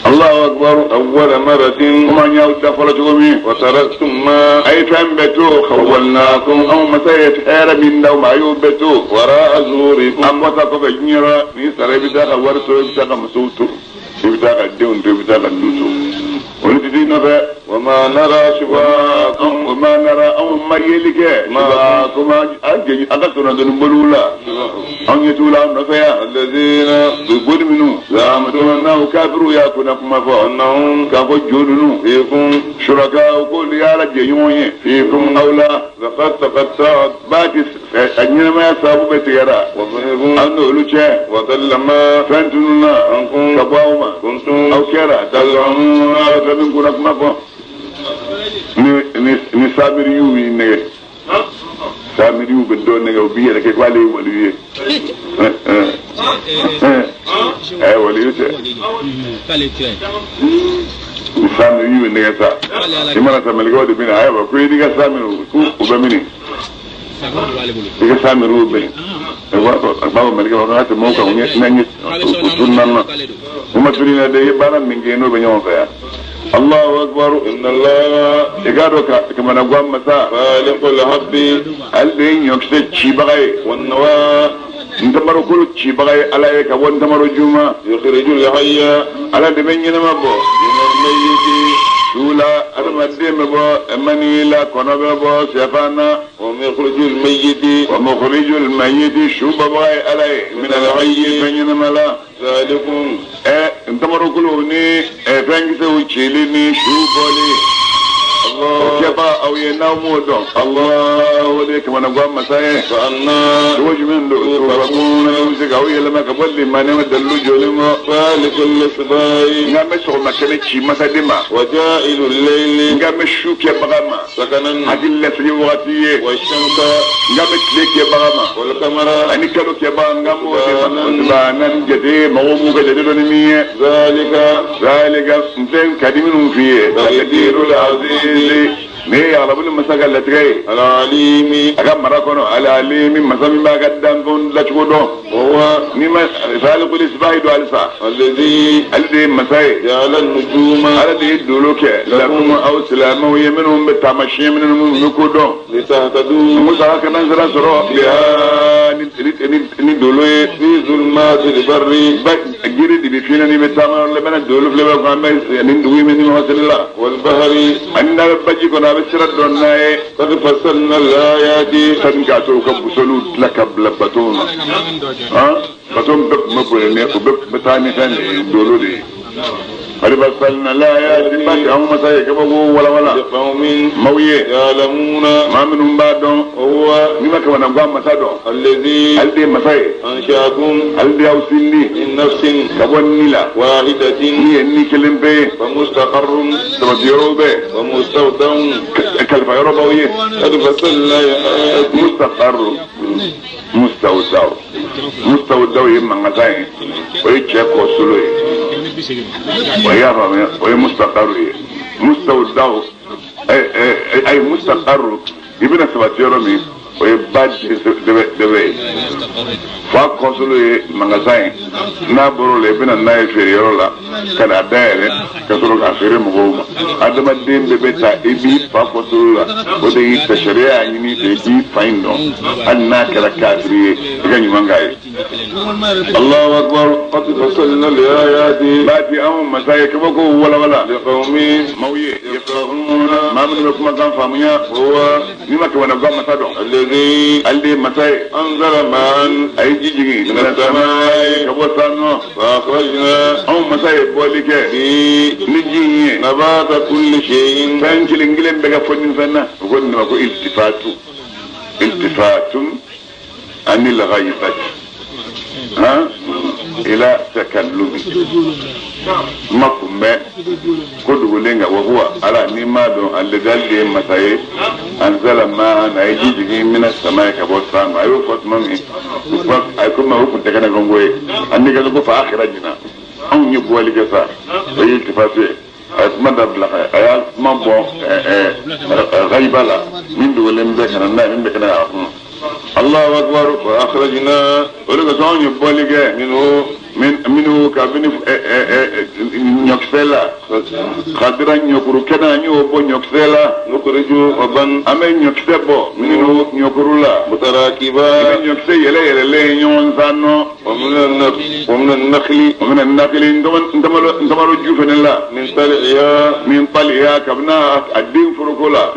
Allahu akbar. أول مرة. Kuma an y'aw da fɔlɔ cogo min. وتركتم ما A ye fɛn bɛɛ to. خولناكم. Anw masa ye hɛrɛ min d'aw ma, a y'o bɛɛ to. وراء ظهوركم. An bɔta kɔfɛ diɲɛ rɔ, n'i sara, i bɛ taa ka wari to, i bɛ taa ka musow to, i bɛ taa ka denw to, i bɛ taa ka du to. Olu tɛ t'i nɔfɛ. وما نرى شفعاءكم. O ma nara, anw ma yeli kɛ. Kuma an jɛ an ka tɔnɔdɔnni boliw la. Anw ɲɛ t'u la an nɔfɛ yan. الذين U boli minnu. زعمتم. N'aw kafiriw y'a kunna kuma fɔ. أنهم K'a fɔ jo ninnu. فيكم. Suraka k'olu y'ala jɛɲɔgɔn ye. فيكم. Aw la. لقد تقطعت. B'a ti a ɲɛnamaya sababu bɛ tigɛra. وظهروا. An n'olu cɛ. وضل ما Fɛn tununna. عنكم. Ka bɔ aw ma. كنتم Aw kɛra. تزعمون. Aw bɛ min kunna kuma fɔ. Ni samiriw y'i nɛgɛ. Samiriw bɛ dɔ nɛgɛ, u b'i yɛrɛ kɛ k'ale ye waliyu ye. Ɛ, waliyu tɛ. K'ale kira ye. Ni samiriw ye nɛgɛ sa. I mana sa, mɛlɛkɛw de bɛ na. Ayiwa, ko i n'i ka samiriw ko u bɛ mini. Sago de b'ale bolo. I ka samiriw bɛ yen. A b'a fɔ mɛlɛkɛ ma ko an ka tɛmɛ o kan, u ɲɛ n'a ɲɛ K'ale u sɔnna tununa na. k'ale don. U ma tuni na dɛ, i ye baara min kɛ, n'o bɛ ɲɔgɔn fɛ yan. Allahu akbar. إن الله I k'a dɔn ka kamana guwan masa. خالق الحب. Ale de ye ɲɔkisɛ cibaga ye. والنوى. Ntamarokolo cibaga ye Ala ye ka bɔ ntamaro juma. يخرج الحي Ala de bɛ ɲɛnama bɔ. من الميت. Su la, adamaden bɛ bɔ mani la, kɔnɔ bɛ bɔ sɛfan na. ومخرج الميت. Wa mukhrijul mayyiti, su bɔbaga ye Ala ye. Min al-hayyi, fɛn ɲɛnama la. ذلكم. Ɛ, ntamarokolo ni ɛ fɛnkisɛw cili ni su bɔli. O الله. kɛba aw ye, n'aw m'o dɔn. Allah, o de ye kamanagan masa ye. فأنا Cogo jumɛn don? Tubakun bɛ se k'aw yɛlɛma ka bɔ limaniya ma dalilu jɔlen kɔ. خالق الإصباح. N ka bɛ sɔgɔma kɛnɛ ci masaden ma. وجائل الليل N ka bɛ su kɛbaga ma. سكنا. Hakili lasigi wagati ye. والشمس N ka bɛ tile kɛbaga ma. والقمر. Ani kalo kɛbaga, n ka b'o de ma. Naani jate mɔgɔw m'u ka jate dɔn ni min ye. ذلك. Zalika, n tɛ ka di minnu f'i ye. Taqdirul azizi. Ne ye arabuli masa ka latigɛ ye. العليم. A ka mara kɔnɔ, alalimi masa min b'a ka danfɛnw lacogo dɔn. وهو N'i ma falikul isbahi don halisa. الذي Ale de ye masa ye. جعل النجوم Ala de ye dolo kɛ. Lakum, aw silamɛw ye minnu bɛ taamasiyɛn, minnu bɛ ko dɔn. لتهتدوا Musa kana sira sɔrɔ biha ni dolo ye. في ظلمات البر. Ba jiri de bɛ fiɲɛ ni bɛ taama yɔrɔ la, i bɛna dolo filɛ bɛ kɔnɔ, an bɛ nin dugu in bɛ ni ɲɔgɔn seli la. والبحر. Ani n'a bɛ baji kɔnɔ, a bɛ sira dɔn n'a ye. قد فصلنا الآيات. Sani k'a to u ka busoliw tila ka bila bato ma. K'ale ka mankan dɔ kɛ. Han, bato bɛɛ tun bɛ boli ni o bɛɛ tun bɛ taa ni fɛn de ye, dolo de ye. Qad fassalna l-ayati, ba anw masa ye kabako walawala. لقوم Maaw ye. يعلمون. Maa minnu b'a dɔn. وهو N'i ma kamanagan masa dɔn. الذي Ale de ye masa ye. أنشأكم Ale de y'aw sindi. من نفس Ka bɔ ni la. واحدة. Ni ye ni kelen pe ye. فمستقر Sabati yɔrɔw bɛ. ومستودع. Kalifa yɔrɔ b'aw ye. قد فصلنا الآيات. Mustaqarru. Mustawdaw. Mustawdaw ye mangasa ye. O ye cɛ kɔ solo ye. 180. O y'a faamuya, o ye mustaqarru ye. Mustawdaw ɛ ɛ ayi, mustaqarru, i bɛna sabati yɔrɔ min, o ye ba dɛbɛ ye. Fa kɔsolo ye mangasa ye. N'a bɔr'o la, i bɛna n'a ye feere yɔrɔ la ka n'a dayɛlɛ ka sɔrɔ k'a feere mɔgɔw ma. Adamaden bɛɛ bɛ taa i b'i fa kɔsolo la, o de y'i fɛ, sariya y'a ɲini i fɛ i k'i fa in dɔn, hali n'a kɛra kafiri ye, i ka ɲuman k'a ye. Allahu akbar. قد فصلنا الآيات Baati anw masa ye kabako walawala. لقوم Maaw ye yafqahuna, maa minnu bɛ kumakan faamuya. وهو N'i ma kamana gan masa dɔn. الذي Ale de ye masa ye. أنزل ماء A ye ji jigin. من السماء. Ka bɔ san nɔ. فأخرجنا Anw masa ye bɔli kɛ. به Ni ji in ye. نبات كل شيء. Fɛn kelen kelen bɛ ka fɔ nin fɛn na. U ko nin ma ko iltifatu. Iltifatun anil ghaibati. Han? Ila takallumi. Ma kun bɛ ko dogolen kan wa huwa ala n'i m'a dɔn ale de ye masa ye anzala ma a ye ji jigin mina sama ye ka bɔ san ma a y'o fɔ tuma min a ye komi o kun tɛ kɛnɛ kanko ye ani ka ko fa akhrajna anw ye bɔli kɛ sa o ye iltifatu ye a ye kuma dabila a y'a kuma bɔ ghaiba la min dogolen bɛ ka na n'a ye min bɛ kɛnɛ a kun Allahu akbar. وأخرجنا O de kosɔn anw ye bɔli kɛ منه minnu kabini ɲɔkisɛ la kadira ɲɔkuru kɛnɛ an y'o bɔ ɲɔkisɛ la نخرج حبا an bɛ ɲɔkisɛ bɔ minnu ɲɔkuru la i متراكبا bɛ ɲɔkisɛ yɛlɛ yɛlɛlen ɲɔgɔn san nɔ ومن النخل o bɛna nakili ntamaro ju fana la من طلعها min paliya kabini a den foroko la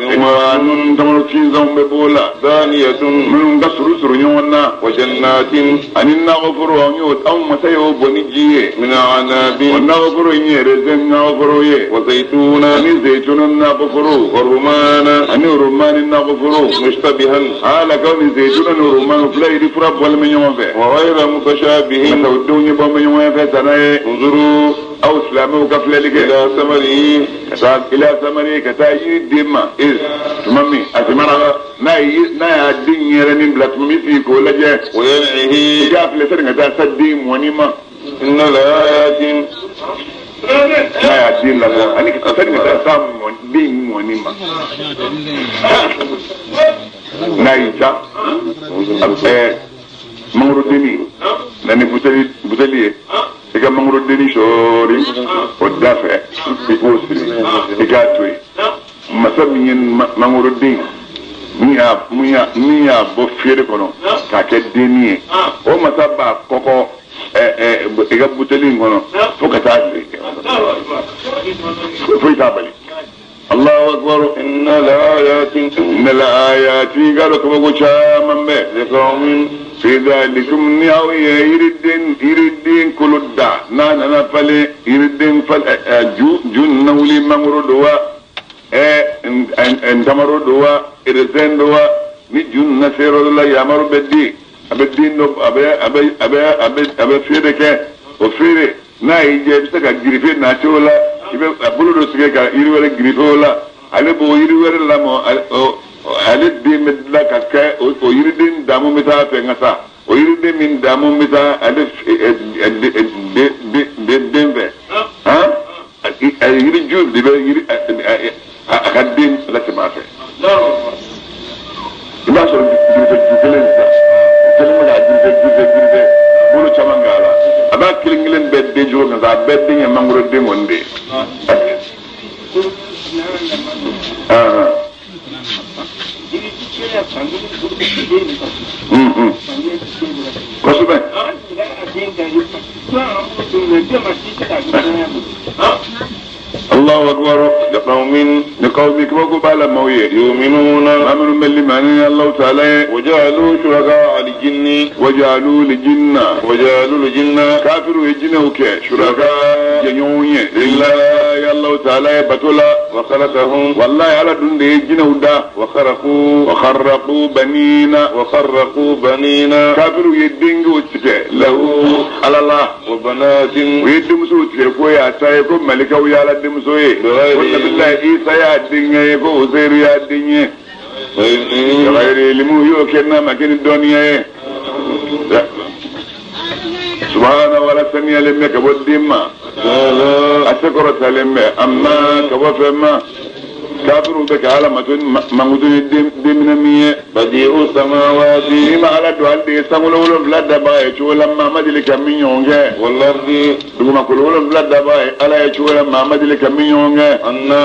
nun ntamaro tinzanw bɛ b'o la دانية minnu ka suru suru ɲɔgɔn na وجنات ani nakɔforo an y'o anw masa y'o bɔ ni ji ye من o أعناب nakɔforo in ye rezɛn nakɔforo ye وزيتونا ani zeyitunu nakɔforo ورمانا ani oromani nakɔforo مشتبها ala kaw ni zeyitunu ni oromani fila yiri fura bɔlen bɛ ɲɔgɔn fɛ وغير متشابه masaw denw ye bɔ bɛ ɲɔgɔn fɛ sana ye انظروا aw silamɛw ka filɛli kɛ إلى ثمره ka taa ila samari ka taa yiri den ma tuma min a samara n'a y'a den yɛrɛnin bila tuma min sigi k'o lajɛ i وينعه k'a filɛ sani ka taa sa den mɔni ma إن لآيات n'a y'a den labɔ ani sani ka taa sa den mɔni ma n'a y'i ca mangorodenni na ni buteli ye i ka mangorodenni sɔɔri o da fɛ i k'o siri i k'a to yen masa min ye mangoroden min y'a bɔ feere kɔnɔ k'a kɛ denni ye o masa b'a kɔkɔ i ka buteli in kɔnɔ fo ka taa siri foyi t'a bali. Allahu akbar. إن لآيات inna la-ayati k'a dɔn kabako caman bɛ. لقوم fi dhalikum ni aw ye yiriden kolo da n'a nana falen yiriden falen ju nana wuli mangoro don wa ntamaro don wa erezɛn don wa ni ju nana se yɔrɔ dɔ la yamaru bɛ di a bɛ den dɔ a bɛ feere kɛ o feere n'a y'i diya i bɛ se ka girife nati o la i bɛ a bolo dɔ tigɛ ka yiri wɛrɛ girife o la ale b'o yiri wɛrɛ lamɔ ale den bɛ dilan ka kɛ o yiriden damu bɛ taa fɛ nka sa o yiriden min damu bɛ taa ale den fɛ han a yiriju de bɛ yiri a ka den latɛmɛ a fɛ i b'a sɔrɔ girife ju kelen sisan kelen bɛ ka girife bolo caman k'a la a b'a kelen kelen bɛɛ den cogo min sa a bɛɛ den ye mangoro den kɔni de ye. Kosɛbɛ. Allahu akbar. Liqawmin kabako b'a la maaw ye. يؤمنون Maa minnu bɛ limaniya Allahu ta'ala ye. وجعلوا شركاء الجن Wajalu lijinna. وجعلوا الجن Kafiru ye jinɛw kɛ suraka jɛɲɔgɔnw ye. Lillahi Allahu ta'ala ye bato la. وخلقهم Wallahi Ala dun de ye jinɛw da. وخرقوا Wa kharraqu banina. وخرقوا بنينا Kafiru ye denkɛw tigɛ lahu Ala la. وبنات U ye denmusow tigɛ ko y'a ta ye ko malikaw y'Ala denmuso ye. Ko Nabilayi Isa y'a denkɛ ye ko Uzairu y'a den ye. Gayri ilimu y'o kɛ n'a ma kɛ ni dɔnniya ye. Subahana wala saniyalen bɛ ka bɔ den ma. A sekɔrɔtalen bɛ amma ka bɔ fɛn ma. Kafiru bɛ ka Ala mato mankutu ni denminɛ min ye. بديع السماوات N'i ma Ala don ale de ye sankolo 7 dabaga ye cogo la maa ma deli ka min ɲɔgɔn kɛ. والأرض Dugumakolo 7 dabaga ye Ala ye cogo la maa ma deli ka min ɲɔgɔn kɛ. أنا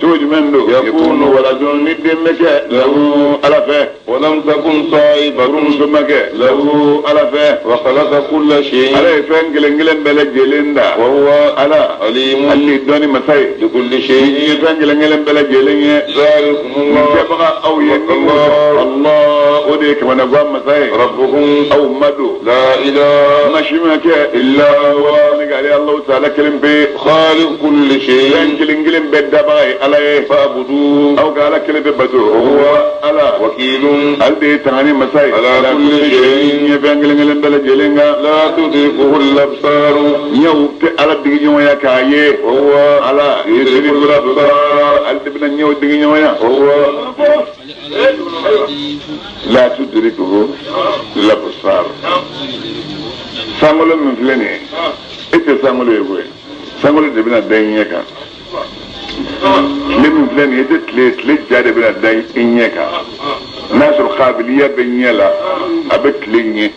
Cogo jumɛn don? Yakunu waladun ni den bɛ kɛ lahu Ala fɛ. ولم تكن صاحبة Furumuso ma kɛ lahu Ala fɛ. وخلق كل شيء Ala ye fɛn kelen kelen bɛɛ lajɛlen da. وهو Ala عليم ale ye dɔnni masa ye. بكل Ni شيء ye fɛn kelen kelen bɛɛ lajɛlen ye. ذلكم Nin الله kɛbaga aw ye min Allah o de ye kamanagan masa ye. ربكم Aw ma don. لا إله Ma si ma kɛ illa huwa ne k'ale Alahu taala kelen pe. خالق كل Fɛn شيء kelen kelen bɛɛ dabaga ye Ala ye. فاعبدوه Aw ka Ala kelen bɛ bato. Huwa Ala. وكيل Ale de ye tangani masa ye. Ala kulli shay'in. Ye fɛn kelen kelen bɛɛ lajɛlen kan. لا تدركه الأبصار Ɲɛw tɛ Ala digi ɲɔgɔnya k'a ye. وهو Ala yudrikul absar. Ale de bɛna ɲɛw digi ɲɔgɔnya. وهو La tudrikuhu l'absar. Sankolo min filɛ nin ye, e tɛ sankolo ye koyi. Sankolo de bɛna da i ɲɛ kan. Tile min filɛ nin ye, e tɛ tile, tile ja de bɛna da i ɲɛ kan. N'a sɔrɔ kabiliya bɛ ɲɛ la, a bɛ tile ɲɛ.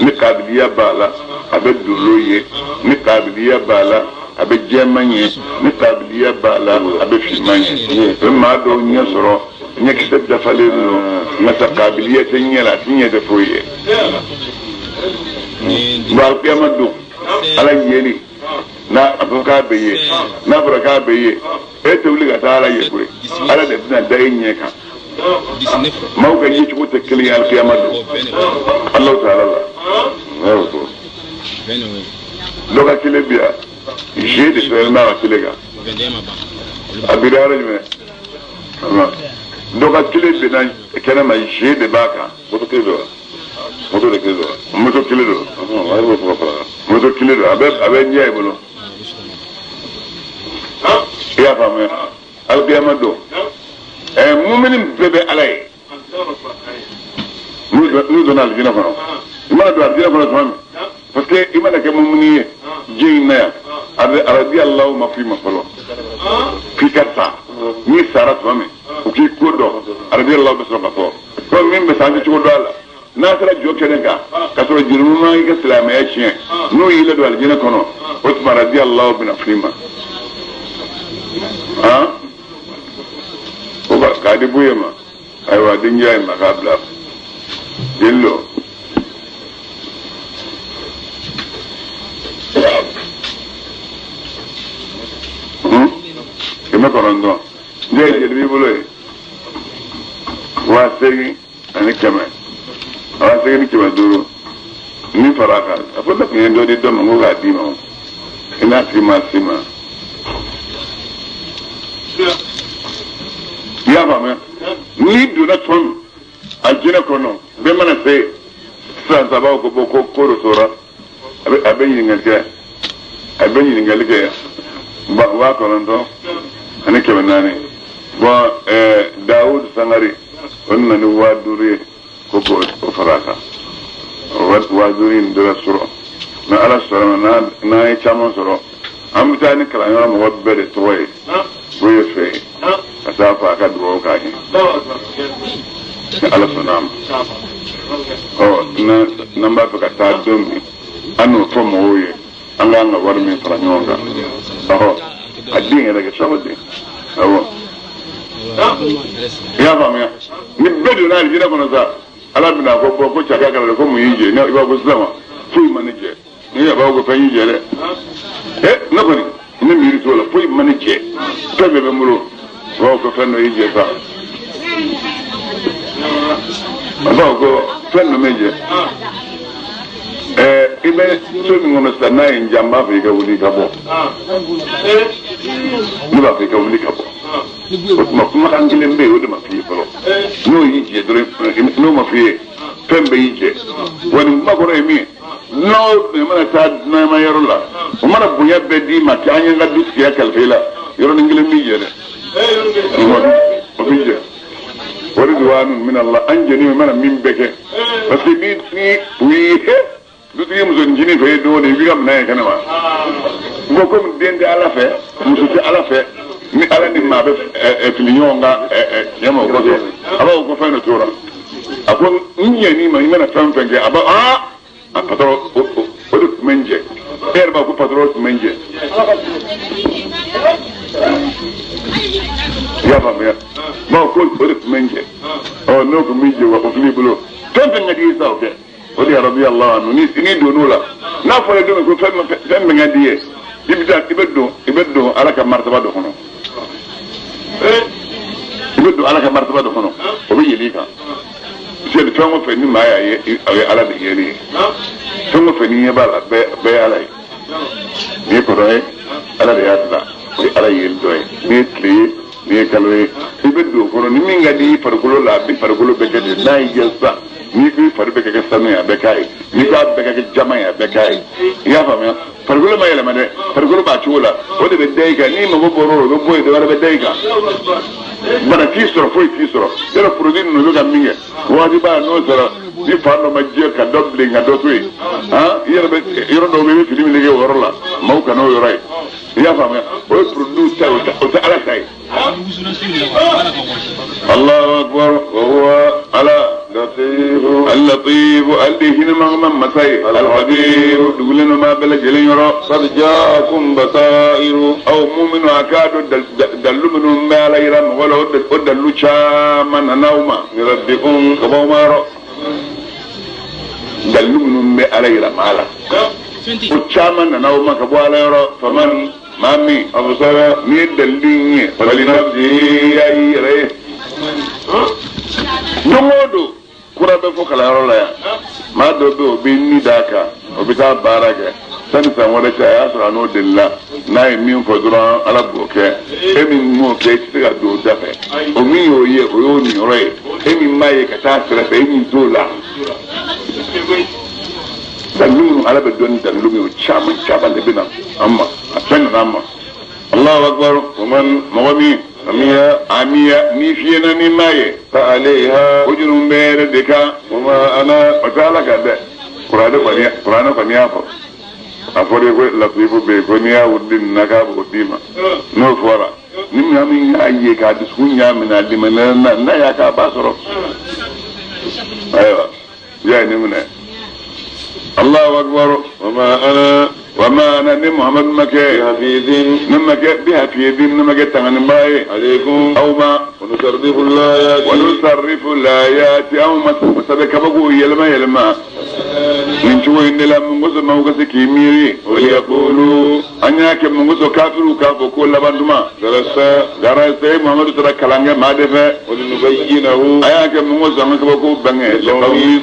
Ni kabiliya b'a la, a bɛ dolo ye. Ni kabiliya b'a la, a bɛ jɛman ye, ni kabiliya b'a la a bɛ finman ye. O bɛ maa dɔw ɲɛ sɔrɔ ɲɛkisɛ dafalen don, nka ta kabiliya tɛ ɲɛ la, a tɛ ɲɛ tɛ foyi ye. Bon, alikiyama don ala yeli n'a a fɔ k'a bɛ ye, n'a fɔra k'a bɛ ye, e tɛ wuli ka taa ala ye koyi, ala de bɛna da e ɲɛ kan. Maaw ka yecogo tɛ kelen ye alikiyama don. Alahu taala la dɔ ka tele bi yan, je de sɛbɛn b'a ka tele kan, a bira yɔrɔ jumɛn? Dɔ ka tele binna kɛnɛ ma, je de b'a kan. Moto kelen don wa? Moto de kelen don wa? Moto kelen don. A b'o fɔ ka fara kan. Moto kelen don, a bɛ ɲɛ i bolo. I y'a faamuya? Alikiyama don, mumini bɛɛ bɛ ala ye. N'u donna alijinɛ kɔnɔ, i mana don alijinɛ kɔnɔ tuma min, parce que i mana kɛ mumini ye diɲɛ in na yan, a bɛ arabi Alahu ma f'i ma fɔlɔ f'i ka sa. N'i sara tuma min, u k'i ko dɔn, arabi Alahu bɛ sɔrɔ ka fɔ komi min bɛ sa, an tɛ cogo dɔn a la. N'a sera jɔ kɛnɛ kan ka sɔrɔ jurumu ma i ka silamɛya tiɲɛ, n'o y'i ladon alijinɛ kɔnɔ, o tuma arabi Alahu bɛna f'i ma. O k'a di Buye ma, ayiwa denkɛ ye ma k'a bila jeli don. 900 ne ye jeli b'i bolo ye, 8100, 8500 min fara a kan. A fɔ ne tun ye dɔ di dɔ ma, n ko k'a d'i ma, i n'a tigi ma s'i ma. I y'a faamuya? N'i donna tuma min alijinɛ kɔnɔ, bɛɛ mana se sisan, sabaw ko bɔ ko ko dɔ tora, a bɛ ɲininkali kɛ, a bɛ ɲininkali kɛ 9400. Bɔn, Dawud Sangare o nana ni 5000 ye, ko k'o fara a kan. 5000 in dɔ sɔrɔ, ni ala sɔnna ma, n'an ye caman sɔrɔ, an bɛ taa ni kalanyɔrɔ mɔgɔ bɛɛ de tɔgɔ ye Buye fɛ yen, ka taa fɔ a ka dugawu k'a ye, ni ala sɔnna a ma. Ɔ, n'an b'a fɛ ka taa don min, an n'o fɔ mɔgɔw ye, an k'an ka wari min fara ɲɔgɔn kan. Ɔhɔ, a den yɛrɛ kɛ sago den. Awɔ, i y'a faamuya? Ni bɛɛ donna alijinɛ kɔnɔ sa, ala bɛna ko bɔn ko caka kɛra ko mun y'i jɛ? I b'a fɔ sisan ma foyi ma ne jɛ. Ni yɛrɛ b'a fɔ ko fɛn y'i jɛ dɛ. Ne kɔni ne miiri t'o la, foyi ma ne jɛ, fɛn bɛɛ bɛ n bolo. U b'a fɔ ko fɛn dɔ y'i jɛ sa. A b'a fɔ ko fɛn dɔ m'e jɛ. I bɛ so min kɔnɔ sisan, n'a ye n diya, n b'a fɛ i ka wuli i ka bɔ. Ne b'a fɛ i ka wuli ka bɔ. O tuma kumakan kelen bɛ yen, o de ma f'i ye fɔlɔ. N'o y'i jɛ dɔrɔn, n'o ma f'i ye, fɛn bɛɛ y'i jɛ. Wa nin kuma kɔrɔ ye min ye, n'aw mana taa dunanma yɔrɔ la, o mana bonya bɛɛ d'i ma k'an ye n ka dutigiya kalifa i la, yɔrɔnin kelen b'i jɛ dɛ. O b'i jɛ. O de duwanu min Allah, an jɛni mana min bɛɛ kɛ. Parce que ni u y'i dutigi musonin fɛ yen don o don, i b'i ka minɛn ye kɛnɛ ma. N ko komi den tɛ ala fɛ, muso tɛ ala fɛ, ni ala ni maa bɛ fili ɲɔgɔn kan tiɲɛ ma, o kɔsɔn a b'a fɔ ko fɛn dɔ tora. A ko n ɲɛn'i ma, i mana fɛn fɛn kɛ, a b'a a patɔrɔn o de tun bɛ n jɛ. E yɛrɛ b'a ko patɔrɔn tun bɛ n jɛ. I y'a faamuya? Bawo ko o de tun bɛ n jɛ. Ɔ, n'o tun b'i jɛ, wa o fil'i bolo. Fɛn fɛn ka di i ye sa, o kɛ. O de ye rabi Allah anhu. Ni donn'o la, n'a fɔra don min ko fɛn min ka di i ye, i bɛ taa, i bɛ don ala ka martaba dɔ kɔnɔ. I bɛ don ala ka martaba dɔ kɔnɔ, o bɛ yɛlɛ i kan. Seli fɛn o fɛn ni maa y'a ye, o ye ala de yɛlɛ ye. Fɛn o fɛn ni ɲɛ b'a la, bɛɛ ye ala ye. N'i ye kɔrɔ ye, ala de y'a dilan, o ye ala yeli dɔ ye. N'i ye tile ye, n'i ye kalo ye, i bɛ don o kɔnɔ. Ni min ka di i farikolo la, a bɛ farikolo bɛɛ kɛ ten. N'a y'i diya sisan, n'i ko i fari bɛɛ ka kɛ sanu ye, a bɛ k'a ye. N'i ko a bɛɛ ka kɛ jama ye, a bɛɛ k'a ye. I y'a faamuya? Farikolo ma yɛlɛma dɛ, farikolo b'a cogo la, o de bɛ da i kan. N'i mago bɔra o la, o bɛ bɔ yen, dɔ wɛrɛ bɛ da i kan. Bana t'i sɔrɔ, foyi t'i sɔrɔ. Yɔrɔ produit ninnu bɛ ka min kɛ, waati b'a n'o sɔrɔ, ni fa dɔ ma jɛ ka dɔ bilen ka dɔ to yen, i yɛrɛ bɛ yɔrɔ dɔw bɛ yen, i bɛ fini min kɛ o yɔrɔ la, maaw kana o yɔrɔ ye. I y'a faamuya? O ye produit ta ye, o tɛ ala ta ye. Allahu akbar wa huwa ala al-latif al-hinɛ ma masa ye alkhabir dugulen don maa bɛɛ lajɛlen yɔrɔ قد جاءكم بصائر aw muminu a k'a dɔn dalilu minnu bɛ ala yira mɔgɔ la o dalilu caman nana aw ma من ربكم ka bɔ aw ma yɔrɔ dalilu minnu bɛ ala yira maa la o caman nana aw ma ka bɔ ala yɔrɔ faman maa min أبصر n'i ye dalilu in ye falinafsihi y'a y'i yɛrɛ ye don o don kura bɛ fɔ kalanyɔrɔ la yan maa dɔ bɛ yen o bɛ ni d'a kan o bɛ taa baara kɛ sani san wɛrɛ cɛ a y'a sɔrɔ a n'o delila n'a ye min fɔ dɔrɔn ala b'o kɛ e min m'o kɛ i tɛ se ka don o da fɛ o min y'o ye o y'o niyɔrɔ ye e min m'a ye ka taa sira fɛ e min t'o la dalilu minnu ala bɛ dɔn ni dalilu min ye o caman caman de bɛ na an ma a fɛn nana an ma Allahu akbar ومن mɔgɔ min عمي amiya n'i fiyɛna n'i m'a ye فعليها o juru bɛ yɛrɛ de kan وما أنا o tɛ ala kan dɛ kuranɛ kɔni y'a fɔ a fɔra ko latifu bɛ yen ko n'i y'a wurudi nin na k'a b'o d'i ma n'o fɔra ni maa min y'a ye k'a dusukun y'a minɛ a limaniya na n'a y'a k'a b'a sɔrɔ ayiwa y'a ye ne minɛ Allahu akbar وما أنا wa ma ana ni Muhammadu ma kɛ بحفيظ ne ma kɛ bi hafiyedin ne ma kɛ tanganibaa ye عليكم aw ma ونصرف الآيات ونصرف الآيات aw ma sɛbɛn kabakow yɛlɛma yɛlɛma nin cogo in de la mun kosɔn maaw ka se k'i miiri وليقولوا an y'a kɛ mun kosɔn kafiriw k'a fɔ ko laban tuma درست garase Muhammadu taara kalan kɛ maa de fɛ ولنبينه a y'a kɛ mun kosɔn an ka kabako bange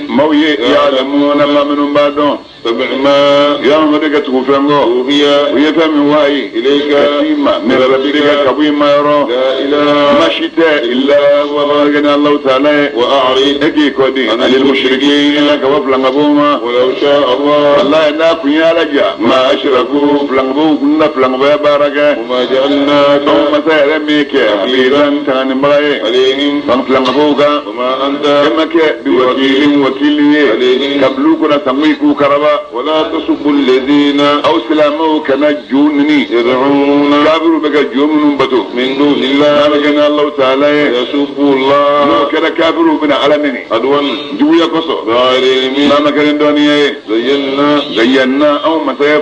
maaw ye ya'lamuna maa minnu b'a dɔn تبع ما ya Muhammadu ka tugu fɛn kɔ أوحي u ye fɛn min wayi إليك ka s'i ma min rabbika ka bɔ i ma yɔrɔ لا إله ma si tɛ illa huwa ma kɛ ni Alahu taala ye وأعرض e k'i kɔ di anil mushrikina ka bɔ filankafow ma ولو شاء الله wallahi n'a kun ye ala ja ma ashraku filankafow kun na filankafoya baara kɛ وما جعلناك anw masa yɛrɛ min kɛ hafizan tanganibaga ye عليهم fan filankafow kan وما أنت e ma kɛ bi wakilin wakili ye عليهم ka bil'u kunna sango i k'u karaba ولا تسبوا الذين aw silamɛw kana jo nini يدعون kafiriw bɛ ka jo minnu bato من دون n'a الله bɛ kɛ ni Alahu taala ye يسبوا n'o الله kɛra kafiriw bɛna ala neni عدوا juguya kosɔn بغير علم n'a ma kɛ ni dɔnniya ye زينا zayyana anw masa ye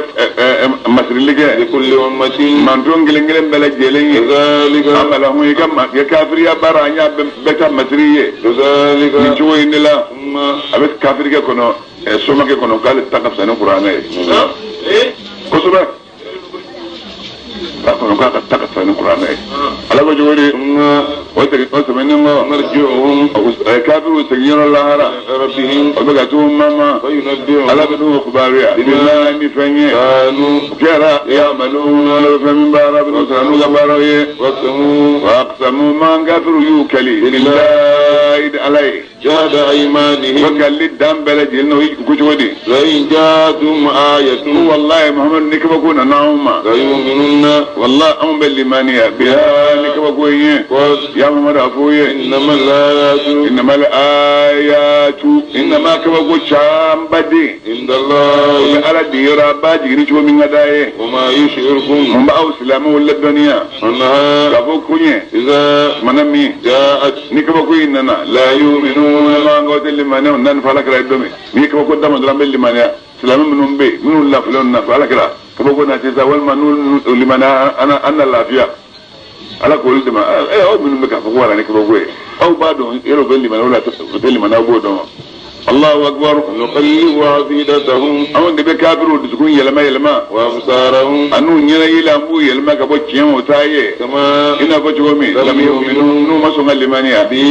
masirili kɛ لكل أمة manton kelen kelen bɛɛ lajɛlen ye كذلك amalahu i ka kafiriya baara an y'a bɛɛ ta masiri ye كذلك nin cogo in de la ثم a bɛ kafirikɛ kɔnɔ somakɛ kɔnɔ k'ale ta ka fisa ni kuranɛ ye kosɛbɛ k'a kɔnɔ k'a ka ta ka fisa ni kuranɛ ye ala ko cogo di ثم o segin o tɛmɛnen kɔ مرجعهم kafiriw seginyɔrɔ lahara إلى ربهم o bɛ ka t'u mama فينبئهم ala bɛ n'u kibaruya bima ni fɛn ye كانوا kɛra ya'maluna ala bɛ fɛn min baara bɛ n'u sara n'u ka baaraw ye وقسموا wa aqsamu man kafiriw y'u kali billahi ala ye جهد u أيمانهم ka kali dan bɛɛ lajɛlen na u ko cogo di لئن جاءتهم آية ko wallahi Muhammadu ni kabako nana anw ma ليؤمنن wallahi anw bɛ limaniya biha ni kabako in ye قل ya Muhammadu a f'u ye إنما الآيات innamal ayatu innama kabako caman den عند o الله bɛ ala di yɔrɔ a b'a jiginni cogo min ka d'a ye وما يشعركم mun b'aw silamɛw ladɔnniya أنها k'a fɔ ko ɲɛ إذا tumana min جاءت ni kabako in nana la yu'minuna ma an k'aw tɛ limaniya n'a ni fɔ ala kɛra ye don min n'i ye kabako d'a ma dɔrɔn an bɛ limaniya silamɛ minnu bɛ yen minnu lafilen na fɔ ala kɛra kabako na sisan walima n'u limaniya an na lafiya ala k'olu dɛmɛ aw minnu bɛ k'a fɔ ko wala ni kabako ye aw b'a dɔn yɔrɔ bɛ limaniya wala u tɛ limaniya aw b'o dɔn wa Allahu akbar نقلب أفئدتهم anw de bɛ kafiriw dusukun yɛlɛma yɛlɛma وأبصارهم an'u ɲɛna yɛlɛ an b'u yɛlɛma ka bɔ tiɲɛ ma o t'a ye كما i n'a fɔ cogo min lam yu'minu n'u ma sɔn ka limaniya به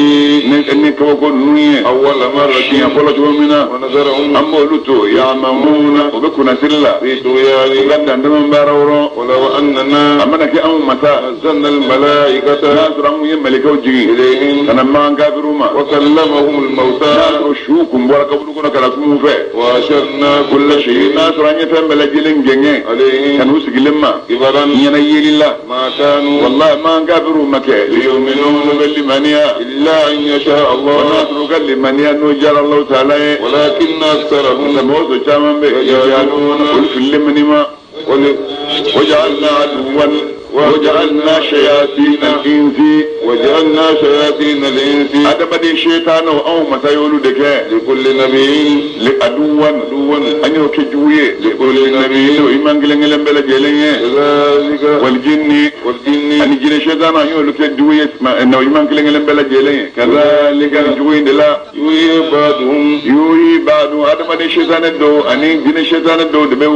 ni kabako ninnu ye أول مرة siɲɛ fɔlɔ cogo min na ونذرهم an b'olu to ya'mahuna o bɛ kunnasiri la في u طغيانهم ka dantɛmɛ baara wɔrɔ ولو a أننا mana kɛ anw masa نزلنا الملائكة n'a sɔrɔ an kun ye mɛlɛkɛw jigin إليهم ka na makan kafiriw ma وكلمهم الموتى n'a sɔrɔ su kun bɔra kaburu kɔnɔ ka na kuma u fɛ وأشرنا كل شيء n'a sɔrɔ an ye fɛn bɛɛ lajɛlen gɛngɛn ka عليهم n'u sigilen ma كبرا ɲɛna yeli la ما كانوا wallahi makan kafiriw ma kɛ liyu'minu bɛ limaniya إلا أن يشاء wa n'a الله sɔrɔ u ka limaniya n'o diyara Alahu taala ye ولكن أكثرهم mɔgɔ caman bɛ yen olu fililen bɛ nin ma ول- وجعلنا عدوا Waja'alna shayatin al-insi. وجعلنا شياطين الإنس. Adamaden shetanaw, anw masa y'olu de kɛ. لكل نبي. Li aduwan, an y'o kɛ jugu ye. لكل نبي. O iman kelen kelen bɛɛ lajɛlen ye. كذلك. Wal jinni. والجن. Ani jinɛ shetana, an y'olu kɛ jugu ye na iman kelen kelen bɛɛ lajɛlen ye. Kazalika, jugu in de la. يوحي بعضهم. Yuhi ba'du, adamaden shetana dɔw ani jinɛ shetana dɔw de bɛ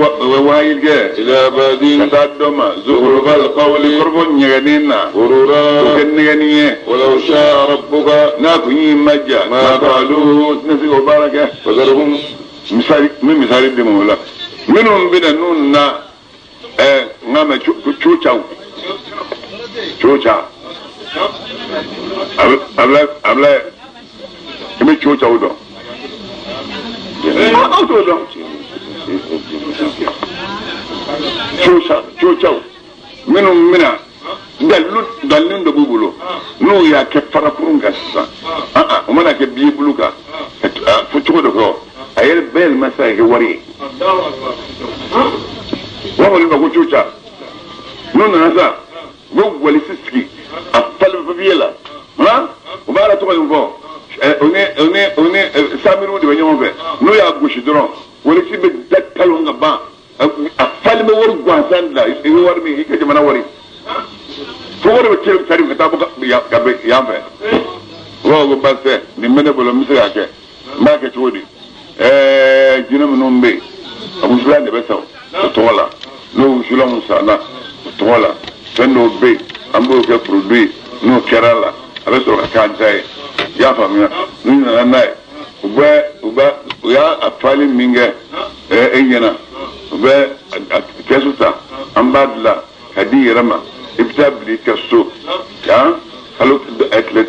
wahayi kɛ. إلى بعض. Ka taa dɔ ma. Zukhrufal qawli, kɔrɔfɔ ɲɛgɛnnen na. O غرورا. kɛ nɛgɛnni ye. ولو شاء ربك. N'a kun y'i maja. Ma fa'aluhu, tɛna se k'o baara kɛ. فذرهم. Misali n bɛ misali di ma o la, minnu bɛ na n'u na n ka mɛn cocaw coca a bɛ i bɛ cocaw dɔn, aw t'o dɔn. Coca cocaw minnu bɛna dalilu dalilu dɔ b'u bolo, n'u y'a kɛ farakurun kan sisan, o mana kɛ biye bulu kan ka fɔ cogo dɔ kɔ, a yɛrɛ bɛɛ yɛlɛma sisan ka kɛ wari ye. U b'a fɔ olu ma ko coca. N'u nana sisan, u bɛ walisi sigi a falen papiye la, han, u b'a la tɔgɔ in fɔ o ni samiriw de bɛ ɲɔgɔn fɛ. N'u y'a gosi dɔrɔn, walisi bɛ da talon ka ban, a falen bɛ wari gansan de la. I bɛ wari min, i ka jamana wari fo wari bɛ teli sari ka taa bɔ ka bɛ yan fɛ. U b'a fɔ ko baasi tɛ, nin bɛ ne bolo, n bɛ se k'a kɛ, n b'a kɛ cogo di? Jinɛ minnu bɛ yen, a wusulan de bɛ san o tɔgɔ la. N'o wusulanw sanna o tɔgɔ la, fɛn dɔw bɛ yen, an b'o kɛ produit. N'o kɛra la, a bɛ sɔrɔ ka k'an ta ye. I y'a faamuya? N'u nana n'a ye, u bɛ u y'a a fali min kɛ e ɲɛna, u bɛ a kɛsu ta, an b'a dilan ka di i yɛrɛ ma. I bɛ taa bila i ka so yan kalo tile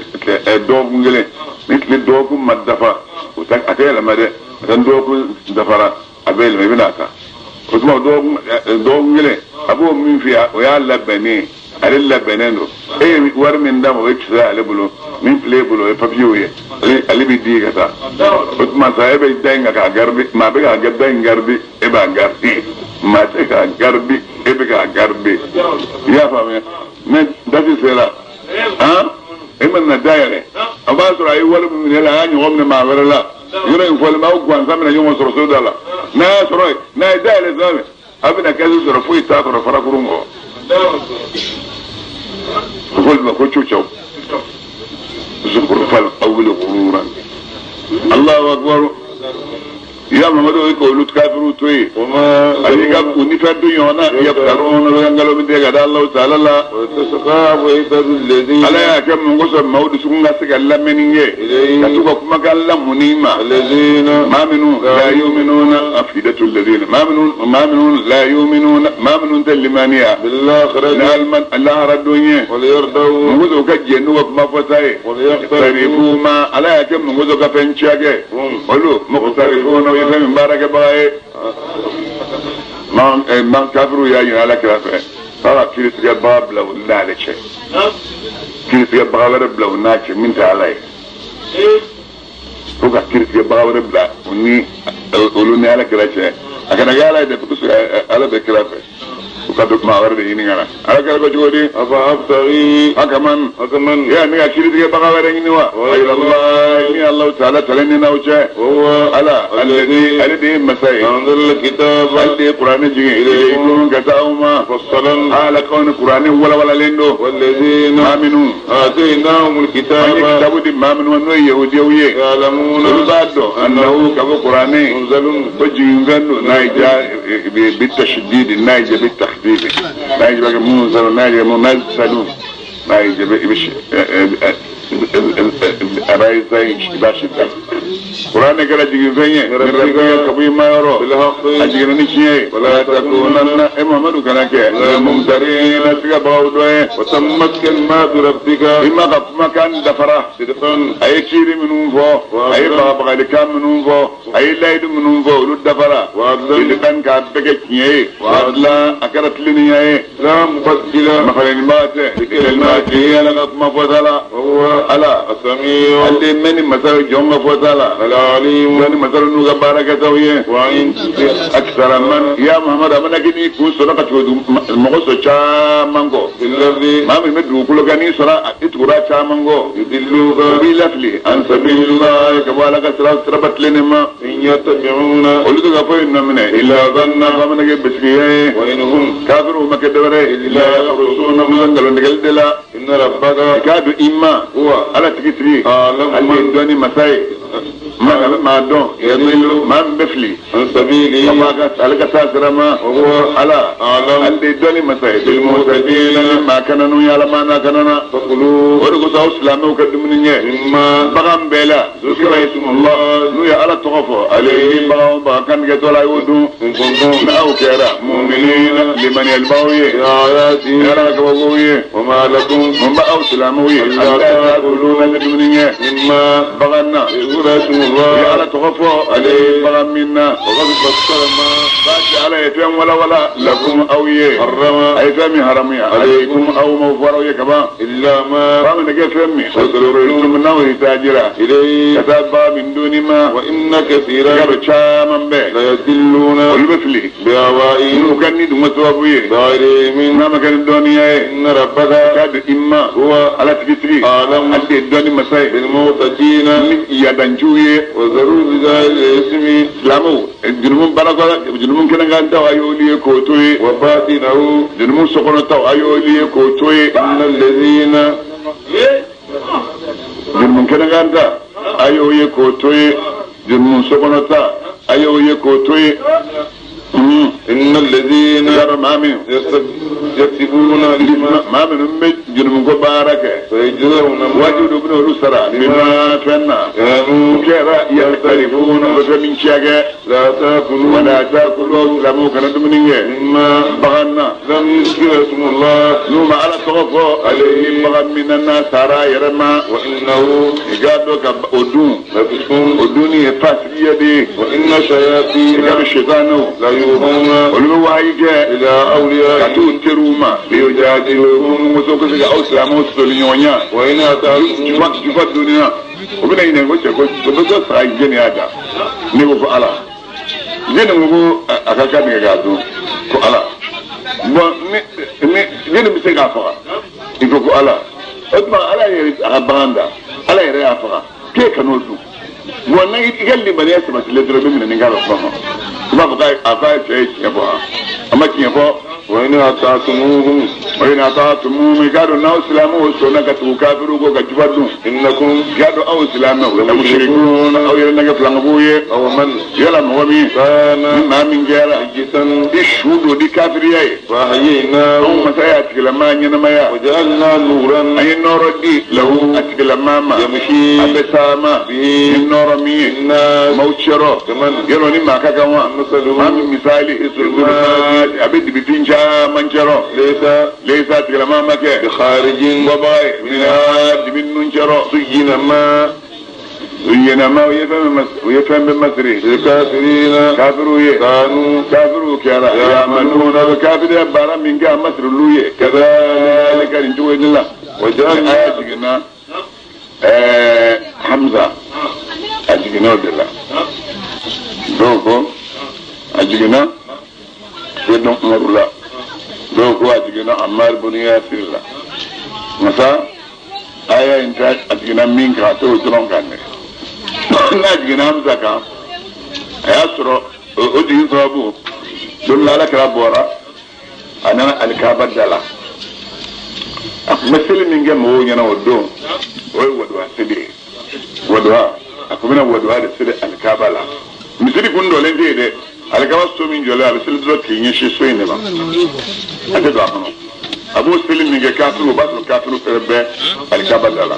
dɔgɔkun kelen. Ni tile dɔgɔkun ma dafa, o tɛ a tɛ yɛlɛma dɛ. A tɛ dɔgɔkun dafara, a bɛ yɛlɛma, i bɛna a ta. O tuma dɔgɔkun kelen, a b'o min f'i ye, o y'a labɛnnen ye, ale labɛnnen don. E ye wari min d'a ma, o ye kisɛ y'ale bolo. Min filɛ e bolo, o ye papiyew ye. Ale bɛ di ka taa. O tuma sa, e bɛ da in kan k'a garder. Maa bɛ k'a da in garder, e b'a garder. Maa tɛ k'a garder, e bɛ k'a garder. I y'a faamuya? Ne date sera, han, e ma na dayɛlɛ, a b'a sɔrɔ a ye wari min minɛ la, a y'a ɲɔgɔn minɛ maa wɛrɛ la. Yɔrɔ in fɔlen bɛ, aw gansan bɛna ɲɔgɔn sɔrɔ so da la. N'a y'a sɔrɔ yen, n'a ye dayɛlɛ sisan min, a bɛna kɛsu sɔrɔ, foyi t'a kɔnɔ, farakurun kɔ. O fɔli ma ko cocaw. Zukhrufal qawli ghururan. Allahu akbar. Ya Mamadu, i k'olu kafiru to yen. وما Ani ka u ni fɛn to ɲɔgɔn na, yaftaruna, bɛ ka nkalon min tigɛ ka da Alahu taala la. وتسقى فإذا الذي Ala y'a kɛ mun kosɔn? Maaw dusukun ka se ka lamɛnni kɛ, ka to ka kumakan lamuni ma. الذين maa minnu la yu'minuna afidatu alladhina, maa minnu la yu'minuna, maa minnu tɛ limaniya بالآخرة n'alima lahara don ye. وليرضوا Mun kosɔn u ka jɛn n'u ka kuma fɔta ye? وليقترفوا Tarifu ma, Ala y'a kɛ mun kosɔn ka fɛn ciya kɛ? Olu muqtarifuna, u ye fɛn min baarakɛbaga ye. Ma kafiru y'a ɲini Ala kira fɛ k'a ka kiiritigɛbaga bila u n'ale cɛ, kiiritigɛbaga wɛrɛ bila u n'a cɛ min tɛ Ala ye, ko ka kiiritigɛbaga wɛrɛ bila u ni olu ni Ala kira cɛ. A kana kɛ Ala ye dɛ, parce que Ala bɛ kira fɛ. U ka dɔ maa wɛrɛ de ɲini ka na. Ala kira ko cogo di? أفأبتغي Hakaman حكما ya ne ka kiiritigɛbaga wɛrɛ ɲini wa? Ayiwa, ni Alahu taala talen ni n'aw cɛ. وهو Ala alladhi, ale de ye masa ye. أنزل الكتاب Ale de ye kuranɛ jigin ilaykum, ka taa aw ma. مفصلا Ala kawni kuranɛ walawalalen don. والذين Maa minnu آتيناهم an ye الكتاب kitabu di maa minnu ma, n'o ye yahudiyaw ye, يعلمون olu b'a dɔn annahu, ka fɔ kuranɛ منزل ko jigin fɛn don. N'a ye ja bi tashdidi, n'a ye ja bi takhfifi, n'a ye ja bɛ kɛ munzal, n'a ye ja munazzalu, n'a ye ja bɛ i bɛ a b'a i b'a si ta. Kuranɛ kɛra jigin fɛn ye ka bɔ i ma yɔrɔ. بالحق A jiginna ni tiɲɛ ye. Wala takunanna, e Muhamadu kana kɛ mumtarina, sigabagaw dɔ ye. وتمت كلمات ربك I ma ka kumakan dafara. صدقا A ye kiiri minnu fɔ, a ye bagabagalikan minnu fɔ, a ye layidu minnu fɔ, olu dafara. وعدلا Sidqan, k'a bɛɛ kɛ tiɲɛ ye. Wa a kɛra tilennenya ye. لا مبدل Mafalennibaga tɛ kalimati, Ala ka kuma fɔta la. وهو Ala السميع ale mɛn ni masa ye jɔn ka fɔta la العليم jɔn ni masa n'u ka baarakɛtaw ye وإن تطع akisara man ya Muhammadu a mana kɛ n'i kun sɔrɔ ka tugu mɔgɔ sɔrɔ caman kɔ في الأرض maa min bɛ dugukolo kan n'i sɔrɔ i tugura caman kɔ يضلوك o b'i lafili an sabilillah ka bɔ Ala ka sira siraba tilennen ma إن يتبعون olu tɛ ka foyi nɔ minɛ illa zanna fa mana kɛ bisigiya ye وإن هم kafiriw ma kɛ dɔwɛrɛ ye illa yakhrusuna musa nkalontigɛli de la إن ربك i k'a dɔn i ma هو Ala tigi tigi أعلم ale ye من dɔnni masa ye maa maa dɔn يضل maa min bɛ fili عن سبيله ka bɔ a ka ale ka taa sira ma وهو Ala أعلم ale de ye dɔnni masa ye بالمهتدين ni maa kananu ye Ala maa n'a kanana فكلوا o de kosɔn aw silamɛw ka dumuni ɲɛ مما bagan bɛɛ la zukira ismullah n'u ye Ala tɔgɔ fɔ ale ye bagan o bagan kantigɛtɔ la a y'o dun إن كنتم n'aw kɛra muminina limaniyalibaw ye بآياته Ala ka kabakow ye وما لكم mun b'a aw silamɛw ye alla ta'kuluna ka dumuni ɲɛ مما bagan na ذكر اسم u ye الله Ala tɔgɔ fɔ ale ye bagan min na وقد فصل ما baasi Ala ye fɛn walawala lakum aw ye حرم a ye fɛn min haramuya alaykum aw ma fɔra aw ye kaban إلا ما ba min kɛ fɛn min sɔrɔ n'aw ye taajira إليه ka taa bagan min donni ma وإن i كثيرا ka dɔn caman bɛɛ ليضلون olu bɛ fili بأهوائهم n'u ka ni dun sababu ye بغير علم n'a ma kɛ ni dɔnniya ye إن ربك k'a dɔn i ma هو Ala tigi tigi أعلم ale de ye dɔnni masa ye بالمعتدين ni yadanciw ye وذروا بظاهر الإثم silamɛw jurumu barakɔla jurumu kɛnɛkan taw a y'olu ye k'o to ye وباطنه jurumu sokɔnɔ taw a y'olu ye k'o to ye إن الذين jurumu kɛnɛkan ta a y'o ye k'o to ye jurumu sokɔnɔ ta a y'o ye k'o to ye إن الذين i k'a dɔn maa min يكسبون الإثم maa minnu bɛ jurumu ko baara kɛ سيجزون ما wajibi dɔ bɛna olu sara bima fɛn na كانوا kɛra yaktarifuna u bɛ fɛn min ciya kɛ لا تأكلوا wala ta'kulu silamɛw kana dumuni kɛ مما bagan na لم يذكر اسم الله n'u ma Ala tɔgɔ fɔ ale ni bagan min na n'a sara a yɛrɛ ma وإنه i k'a dɔn ka o dun لفسق o dunni ye fasigiya de ye وإن i الشياطين k'a dɔn sitanɛw ليوحون olu bɛ wahayi kɛ إلى ka أوليائهم t'u teriw ma liyujadilukum muso ko se ka aw silamɛw sɔsɔli ɲɔgɔn ɲɛ وإن أطعتموهم jufa jufa donni na o bɛna ɲininka ko cɛ ko o bɛ dɔ sara jɛnni y'a da ne ko ko Ala jɛnni ko ko a ka kan tigɛ k'a dun ko Ala bɔn ni ni jɛnni bɛ se k'a faga i ko ko Ala o tuma Ala yɛrɛ a ka bagan da Ala yɛrɛ y'a faga k'e kan'o dun bɔn n'a i ka limaniya sabatilen dɔrɔn i bɛ minɛ ni k'a ka kuma ma i b'a fɔ k'a k'a ye cɛ ye tiɲɛ fɔ wa a ma tiɲɛ fɔ وإن أطعتموهم o ye n'a taa tumu i k'a dɔn n'aw silamɛw sɔnna ka tugu kafiriw kɔ ka jufa dun إنكم i k'a dɔn aw silamɛw la mushrikun aw yɛrɛ nɛgɛ filankafow ye أو من yala mɔgɔ min ni كان maa min kɛra ميتا i su don ni kafiriya ye anw فأحييناه masa y'a tigilamaa ɲɛnamaya وجعلنا نورا an ye nɔɔrɔ di lahu a tigilamaa ma a يمشي bɛ taama ni به nɔɔrɔ min ye الناس maaw cɛrɔ كمن yɔrɔ ni maa ka kan wa maa مثله min misali a bɛ dibifin caman cɛrɔ ليس lesa tigilamaa ma kɛ بخارج bɔbaga ye mina dibi ninnu cɛrɔ زين ما ɲɛnama u ye fɛn bɛɛ u ye fɛn bɛɛ masiri للكافرين kafiriw ye كانوا kafiriw kɛra yamaluna bɛ kafiriya baara min kɛ a masiriliw ye kazalika nin cogo in la وجعلنا aya jiginna Hamza a jiginna o de la dɔw ko a jiginna Seydina Umaru la dɔw ko a jiginna Ammar bun Yasir la masa aya in ta a jiginna min kan a t'o dɔrɔn kan dɛ n'a jiginna Hamza kan a y'a sɔrɔ o jigin sababu don la Ala kira bɔra a nana alikaba da la a tun bɛ seli min kɛ mɔgɔw ɲɛna o don o ye waduwa seli ye waduwa a tun bɛna waduwa de seli alikaba la misiri kun dɔlen tɛ yen dɛ alikaba so min jɔlen a bɛ seli dɔrɔn k'i ɲɛsin so in de ma a tɛ don a kɔnɔ a b'o seli min kɛ kafiriw o b'a sɔrɔ kafiriw fɛnɛ bɛ alikaba da la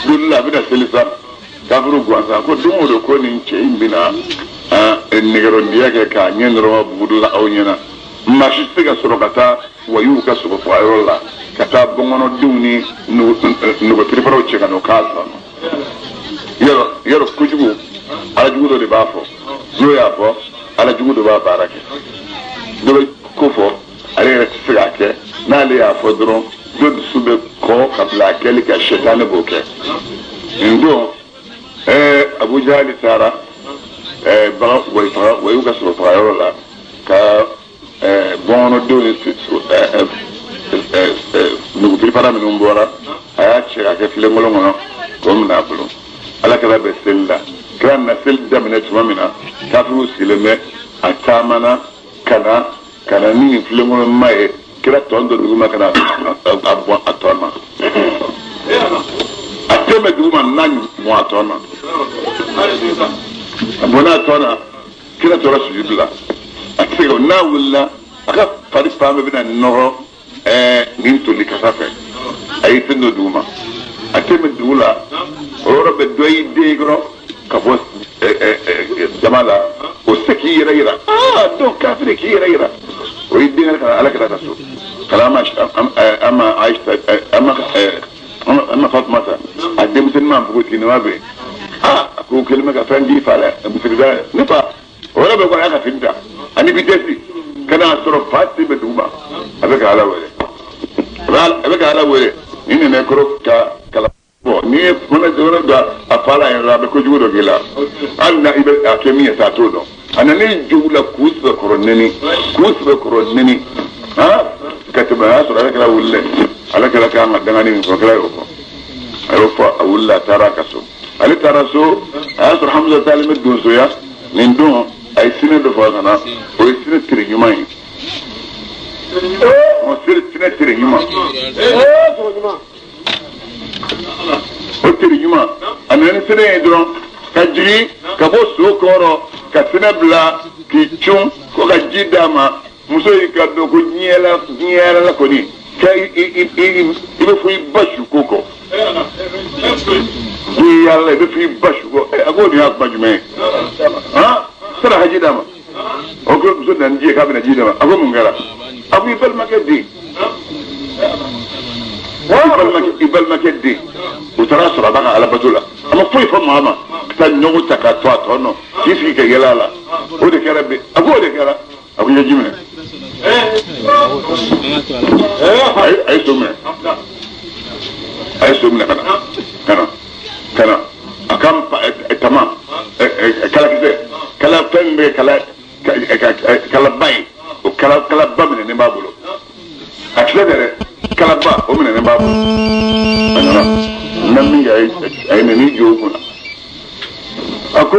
don dɔ la a bɛna seli sa kafiriw gansan ko don o don ko nin cɛ in bɛna nɛgɛrɔndiya kɛ k'a ɲɛ dɔrɔn bugudu la aw ɲɛna maa si tɛ se ka sɔrɔ ka taa wayiw ka sogo faga yɔrɔ la ka taa bɔnkɔnɔdenw ni nɔgɔtirifaraw cɛ ka n'o k'a sɔn yɔrɔ yɔrɔ kojugu alajugu dɔ de b'a fɔ n'o y'a fɔ alajugu dɔ b'a baara kɛ dɔ bɛ ko fɔ ale yɛrɛ tɛ se k'a kɛ n'ale y'a fɔ dɔrɔn dɔ dusu bɛ kɔ ka bila a kɛli kan, sɛtanɛ b'o kɛ. Nin don Abu Jahali taara bagan wayi faga wayiw ka sogo faga yɔrɔ la ka bɔnkɔnɔdenw ni nugu piripara minnu bɔra, a y'a cɛ ka kɛ filenkolon kɔnɔ k'o minɛ a bolo. Ala kira bɛ seli la, kira na seli daminɛ tuma min na, kafiriw sigilen bɛ, a taamana ka na ka na ni nin filenkolon ma ye, kira tɔn dɔ duguma ka na a bɔn a tɔn na, a tɛmɛ duguma n'a mɔn a tɔn na, a bɔnna a tɔn na, kira tora sujudu la, a tɛ se ka n'a wulila, a ka fari fan bɛɛ bɛna nɔrɔ nin toli kasa fɛ. A y'i sen don duguma, a tɛmɛ dugu la, o yɔrɔ bɛ dɔ y'i den kɔrɔ ka bɔ jama la, o se k'i yɛrɛ yira, aa dɔw kafiri k'i yɛrɛ yira, o y'i den ka na Ala kira ka so ka na ama Ayisa, ama Fatumata, a denmisɛnnin ma npogotiginin ma bɛ yen, aa a ko kelen bɛ ka fɛn di fa la misiri da ne fa, o yɔrɔ bɛ kɔni a y'a ka fini ta ani vitesse ka n'a sɔrɔ fa sen bɛ duguma, a bɛ ka Ala wele, a bɛ ka Ala wele, ni nana kɔrɔ ka kala bɔ, n'i ye mana yɔrɔ dɔ a fa la yɛrɛ la, a bɛ kojugu dɔ k'i la, hali na i bɛ a kɛ min ye sa, a t'o dɔn. A nana jogo la k'u sɛbɛkɔrɔ nɛni, k'u sɛbɛkɔrɔ nɛni, han ka tɛmɛ, a y'a sɔrɔ Ala kɛra wulila, Ala kɛra k'an ka dangani min fɔ, kɛra y'o fɔ, a y'o fɔ, a wulila, a taara a ka so. Ale taara so, a y'a sɔrɔ Hamza taalen bɛ donsoya. Nin don a ye sinɛ dɔ faga ka na, o ye sinɛ tere ɲuman ye, o sinɛ tere ɲuman, o tere ɲuman. A nana ni sinɛ ye dɔrɔn ka jigin ka bɔ so kɔrɔ ka sinɛ bila k'i cun ko ka ji d'a ma. Muso y'i ka dɔn ko diɲɛ la, diɲɛ la kɔni ka i bɛ fɔ i ba su ko kɔ, diɲɛ yala i bɛ fɔ i ba su kɔ. A ko nin y'a kuma jumɛn ye? Han sara ka ji d'a ma. O ko muso nana ji ye k'a bɛna ji d'a ma. A ko mun kɛra? A ko i balimakɛ den, i balimakɛ den, o taara sɔrɔ a b'a ka alabato la, a ma foyi fɔ maa ma, ka taa ɲɔgɔn ta k'a to a tɔ nɔ k'i sigi ka yɛlɛ a la, o de kɛra bi. A ko o de kɛra. A ko i ye ji minɛ, a ye so minɛ, a ye so minɛ ka na ka na ka na a ka tama kalakisɛ kala fɛn min bɛ kala kalaba ye, o kala kalaba minɛnen b'a bolo, a kisɛ tɛ dɛ, kalaba o minɛnen b'a bolo. A nana na min kɛ, a ye n'i jɔ o kunna, a ko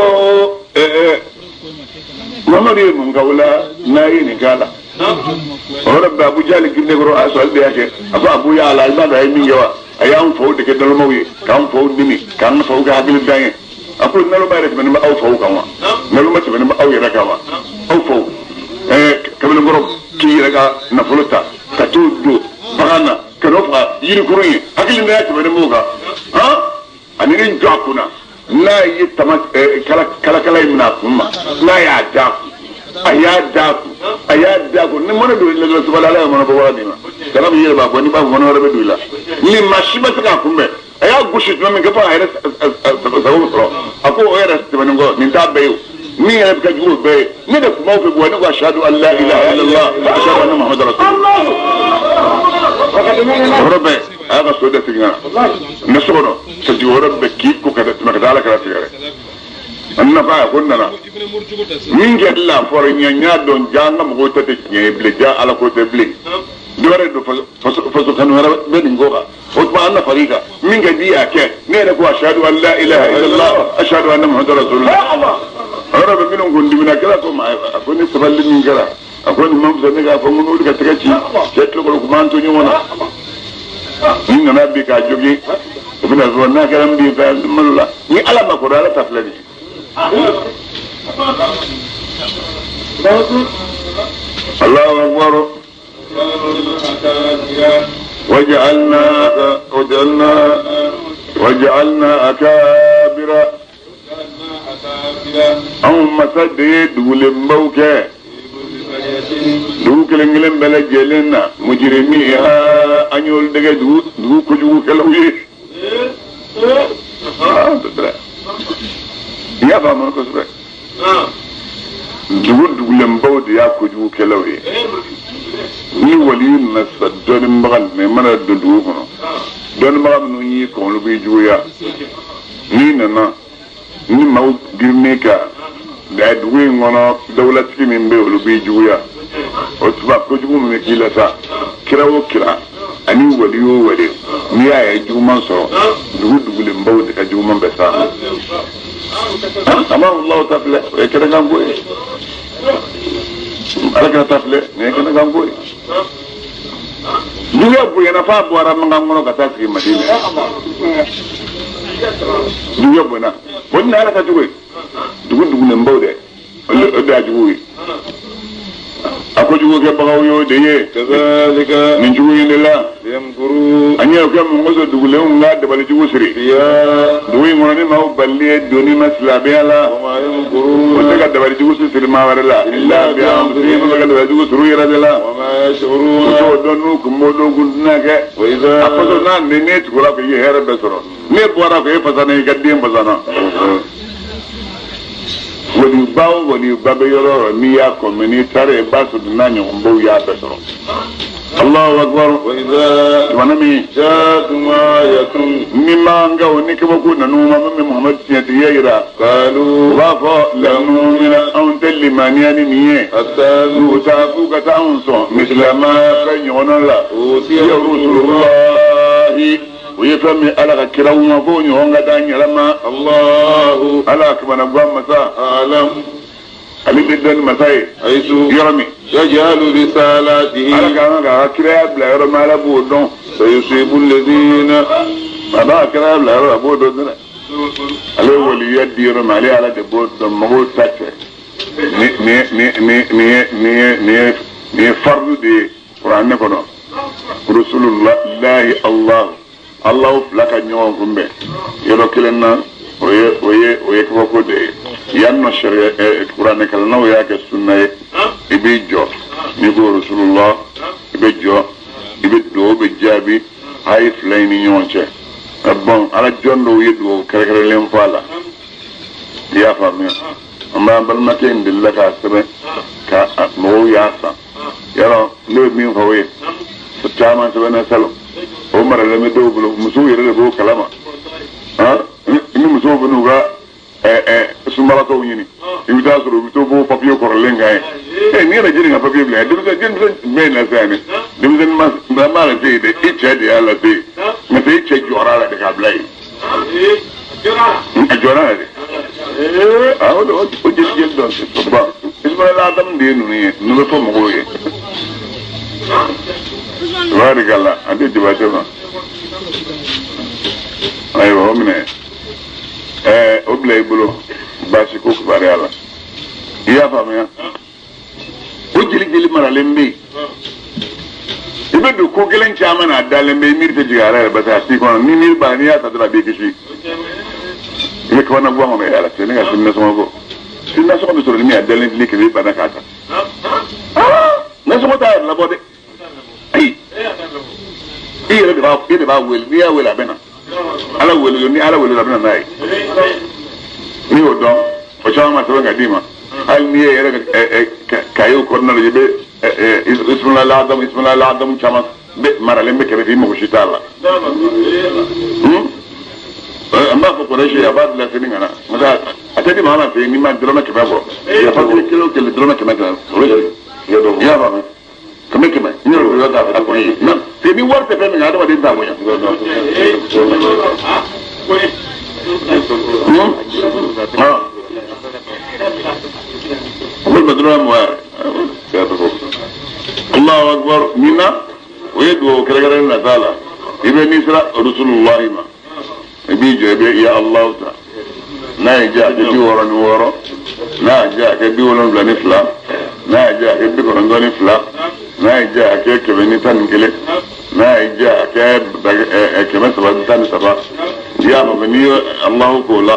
Muhamadu ye mun k'aw la n'a ye nin k'a la? O yɔrɔ bɛɛ Abu Jali girin kɔrɔ, a y'a sɔrɔ ale de y'a kɛ. A ko Abu Yala, i b'a dɔn a ye min kɛ wa? A y'an faw de kɛ nalomaw ye, k'an faw nini, k'an faw kɛ hakili dan ye. A ko naloma yɛrɛ tɛmɛnen bɛ aw faw kan wa? Naloma tɛmɛnen bɛ aw yɛrɛ kan wa? Aw faw kamalenkɔrɔ k'i yɛrɛ ka nafolo ta ka t'o don bagan na ka n'o faga yirikurun ye, hakili danya tɛmɛnen b'o kan. Han a nana jɔ a kunna, n'a ye tama kalakala in minɛ a kun ma, n'a y'a d'a kun, a y'a d'a kun, a y'a d'a kun, ni mɔnɛ don i la dɔrɔn, sabali, Ala ye mɔnɛ bɔ waga d'i ma, kana b'i yɛrɛ b'a bɔ, n'i b'a fɔ mɔnɛ wɛrɛ bɛ don i la, ni maa si ma se k'a kunbɛn. A y'a gosi tuma min kɛ fo a yɛrɛ sago sɔrɔ, a ko o yɛrɛ tɛmɛnen kɔ, nin t'a bɛɛ ye o, min yɛrɛ bɛ ka jugu o bɛɛ ye, ne de tun b'aw fɛ bɔ, ne ko ashadu an la ilaha illallah, ashadu anna muhammadu rasulullah. O yɔrɔ bɛɛ a y'a ka so de segin ka na n so kɔnɔ ka jigin, o yɔrɔ bɛɛ k'i ko ka tɛmɛ ka taa Ala kɛra sɛgɛrɛ. A nana fɔ a ye ko n nana min kɛ la fɔra ɲɛ, n y'a dɔn ja an ka mɔgɔw ta tɛ tiɲɛ ye bilen, ja Ala ko tɛ bilen, dɔ wɛrɛ don, faso kanu wɛrɛ bɛ nin ko kan. O tuma an nafa kan min ka di y'a kɛ, ne yɛrɛ ko ashadu an la ilaha illallah, ashadu anna muhammadu rasulullah. O yɔrɔ bɛ minnu kun dimina, kira ko ma, a ko ni sabali min kɛra, a ko nin ma fisa ne k'a fɔ n ko n'olu ka tɛgɛ ci cɛ tulo kɔrɔ, kun b'an to ɲɔgɔn na, ni nana bi k'a jogin, o bɛna fɔ n'a kɛra n bin fɛn malo la, ni Ala ma kɔrɔ, Ala ta filɛ nin ye. Allahu akbar. وجعلنا وجعلنا وجعلنا أكابر, anw masa de ye dugulenbaw kɛ dugu kelen kelen bɛɛ lajɛlen na, mujirimi an y'olu dɛgɛ dugu dugu kojugukɛlaw ye. I y'a faamu kosɛbɛ, dugu dugulenbaw de y'a kojugukɛlaw ye. Ni wali nana sisan, dɔɔninbaga ninnu, i mana don dugu kɔnɔ Dɔnnibaga minnu y'i kɔn, olu b'i juguya. N'i nana ni maaw girinnen kan da dugu in kɔnɔ, dawulatigi min bɛ yen, olu b'i juguya. O tuma kojugu min bɛ k'i la sa, kira o kira ani wali o wali, n'i y'a ye juguman sɔrɔ, dugu dugulenbaw de ka juguman bɛ s'a ma. A ma wulaw ta filɛ, o ye kɛnɛkanko ye. Ala kira ta filɛ, nin ye kɛnɛkanko ye. Juguya bonyana f'a bɔra Makan kɔnɔ ka taa sigi Madina. Juguya bonyana o ni ala ka jugu ye, dugu dugulenbaw dɛ, o de y'a jugu ye. A kojugu kɛbagaw y'o de ye. Kazalika. Nin jugu in de la Yamkuru. An y'o kɛ mɔgɔ sɔrɔ dugulenw ka dabali jugu siri Fiya. Dugu in kɔnɔ ni maaw balili ye donni ma silamɛya la. Wama O yamkuruna. tɛ ka dabali jugu siri maa wɛrɛ la, illa bi anfusihim, bɛ ka dabali jugu siri u yɛrɛ de la. Wama U yashuruna. t'o dɔn, n'u kun b'o dɔn, kun tɛna kɛ. Wa idha. A fɔtɔ n'a ni ne tugura ko i ye hɛrɛ bɛɛ sɔrɔ, ne bɔra ko e fasana, i ka den fasana. Waliba o waliba bɛ yɔrɔ o yɔrɔ, n'i y'a kɔn mɛ, n'i taara yen, i b'a sɔrɔ n'a ɲɔgɔnbaw y'a bɛɛ sɔrɔ. Allahu akbar. Wa idha. Tumana min Ja'atum ayatun. Ni mankaw ni kabako nanu ma min bɛ Muhamadu tiɲɛtigiya yira, Qalu. U b'a fɔ lanumina, anw tɛ limaniya ni nin ye. Hatta U taa k'u ka taa anw sɔn misilama fɛn ɲɔgɔnna la. Utiya Ya Rasulullahi, o ye fɛn min Ala ka kiraw ma k'o ɲɔgɔn ka d'an yɛrɛ ma. Allahu. Ala kamana gan masa. A'lam. Ale tɛ dɔnni masa ye. Haythu. Yɔrɔ min Yaj'alu risalatihi. Ala ka kan k'a ka kiraya bila yɔrɔ min, Ala b'o dɔn. Sayusibu alladhina. A b'a ka kiraya bila yɔrɔ, a b'o dɔn dɛ. Ale ye waliya di yɔrɔ min, ale Ala de b'o dɔn, mɔgɔw ta tɛ. Ni ni ni ni ni ye ni ye ni ye nin ye fardu de ye kuranɛ kɔnɔ. Rasulullahi, Allah Allah fila ka ɲɔgɔn kunbɛn yɔrɔ kelen na, o ye kabako de ye. Yan nɔ, sariya kuranɛ kalannaw y'a kɛ sunna ye. I b'i jɔ, n'i ko Rasulullah, i bɛ jɔ, i bɛ dugawu bɛ jaabi a ye fila in ni ɲɔgɔn cɛ. Bɔn, ala jɔn dɔw ye dugawu kɛrɛnkɛrɛnlen fɔ a la, i y'a faamuya. An b'an balimakɛ in delila k'a sɛbɛn ka mɔgɔw y'a san. Yɔrɔ ne bɛ min fɔ o ye, caman sɛbɛnna salon, o maralen bɛ dɔw bolo, musow yɛrɛ de b'o kalama. Han, ni musow bɛ n'u ka sunbagatɔw ɲini, i bɛ taa sɔrɔ u bɛ to b'o papiye kɔrɔlen kan ye. Ɛ, n'i yɛrɛ jeli ka papiye bila denmisɛn denmisɛn jumɛn in lase yan dɛ? Denmisɛnnin ma m'a lase yen dɛ, i cɛ de y'a lase yen. N'o tɛ, i cɛ jɔra a la de k'a bila yen. A jɔra a la de. A o de o jeli jeli dɔn sisan. Bon, Ismaila Adamu de ye ninnu ye, ninnu bɛ fɔ mɔgɔw ye. Tabarikala, an tɛ jabatɛ ma. Ayiwa, o minɛ o bila i bolo, baasi ko kibaruya la, i y'a faamuya. O jeli jeli maralen bɛ yen, i bɛ don ko gɛlɛn caman na, a dalen bɛ i miiri tɛ jigin a la yɛrɛ, parce que a t'i kɔnɔ. Ni miiri b'a la, n'i y'a ta dɔrɔn, a b'i kisi. I bɛ kabana guwan kɔnɔ, ala cɛ ne ka sini nasɔngɔ bɔ. Sini nasɔngɔ bɛ sɔrɔ ni min ye, a dalen tile kelen, i banna k'a ta. Nasɔngɔ t'a yɛrɛ labɔ dɛ, ayi, i yɛrɛ de b'a, e de b'a wele. N'i y'a wele, a bɛ na. Ala wele, ni Ala wele, a bɛ na n'a ye. N'i y'o dɔn, o caman ma sɛbɛn ka d'i ma. Hali n'i ye yɛrɛ kayew kɔnɔna la, i bɛ Ismaila Adamu, Ismaila Adamu caman bɛ maralen bɛ kɛrɛfɛ, i mago si t'a la. An b'a fɔ kɔrɔsi, a b'a bila sini ka na nka a tɛ di maa ma fɛ yen n'i ma dɔrɔmɛ 100 bɔ. Papiye kelen o kelen, dɔrɔmɛ 100 100, i y'a faamu, 100 100, n yɛrɛ bɛ k'a a kɔni ye. Nka ni wari tɛ fɛn min kan, adamaden t'a bonya. Ah. Walima dɔrɔmɛ 20 yɛrɛ. Allahu akbar. Nin na, o ye dugawu kɛrɛnkɛrɛnnen na t'a la. I bɛ n'i sera Rasulullahi ma, i b'i jɔ, i bɛ ya Allahu ta. N'a ye diya, a kɛ 66. N'a y'a diya, a kɛ 72. N'a y'a diya, a kɛ 92. N'a ye diya, a kɛ 111. N'a ye diya, a kɛ 313. I y'a faamu, n'i ye Allahu k'o la,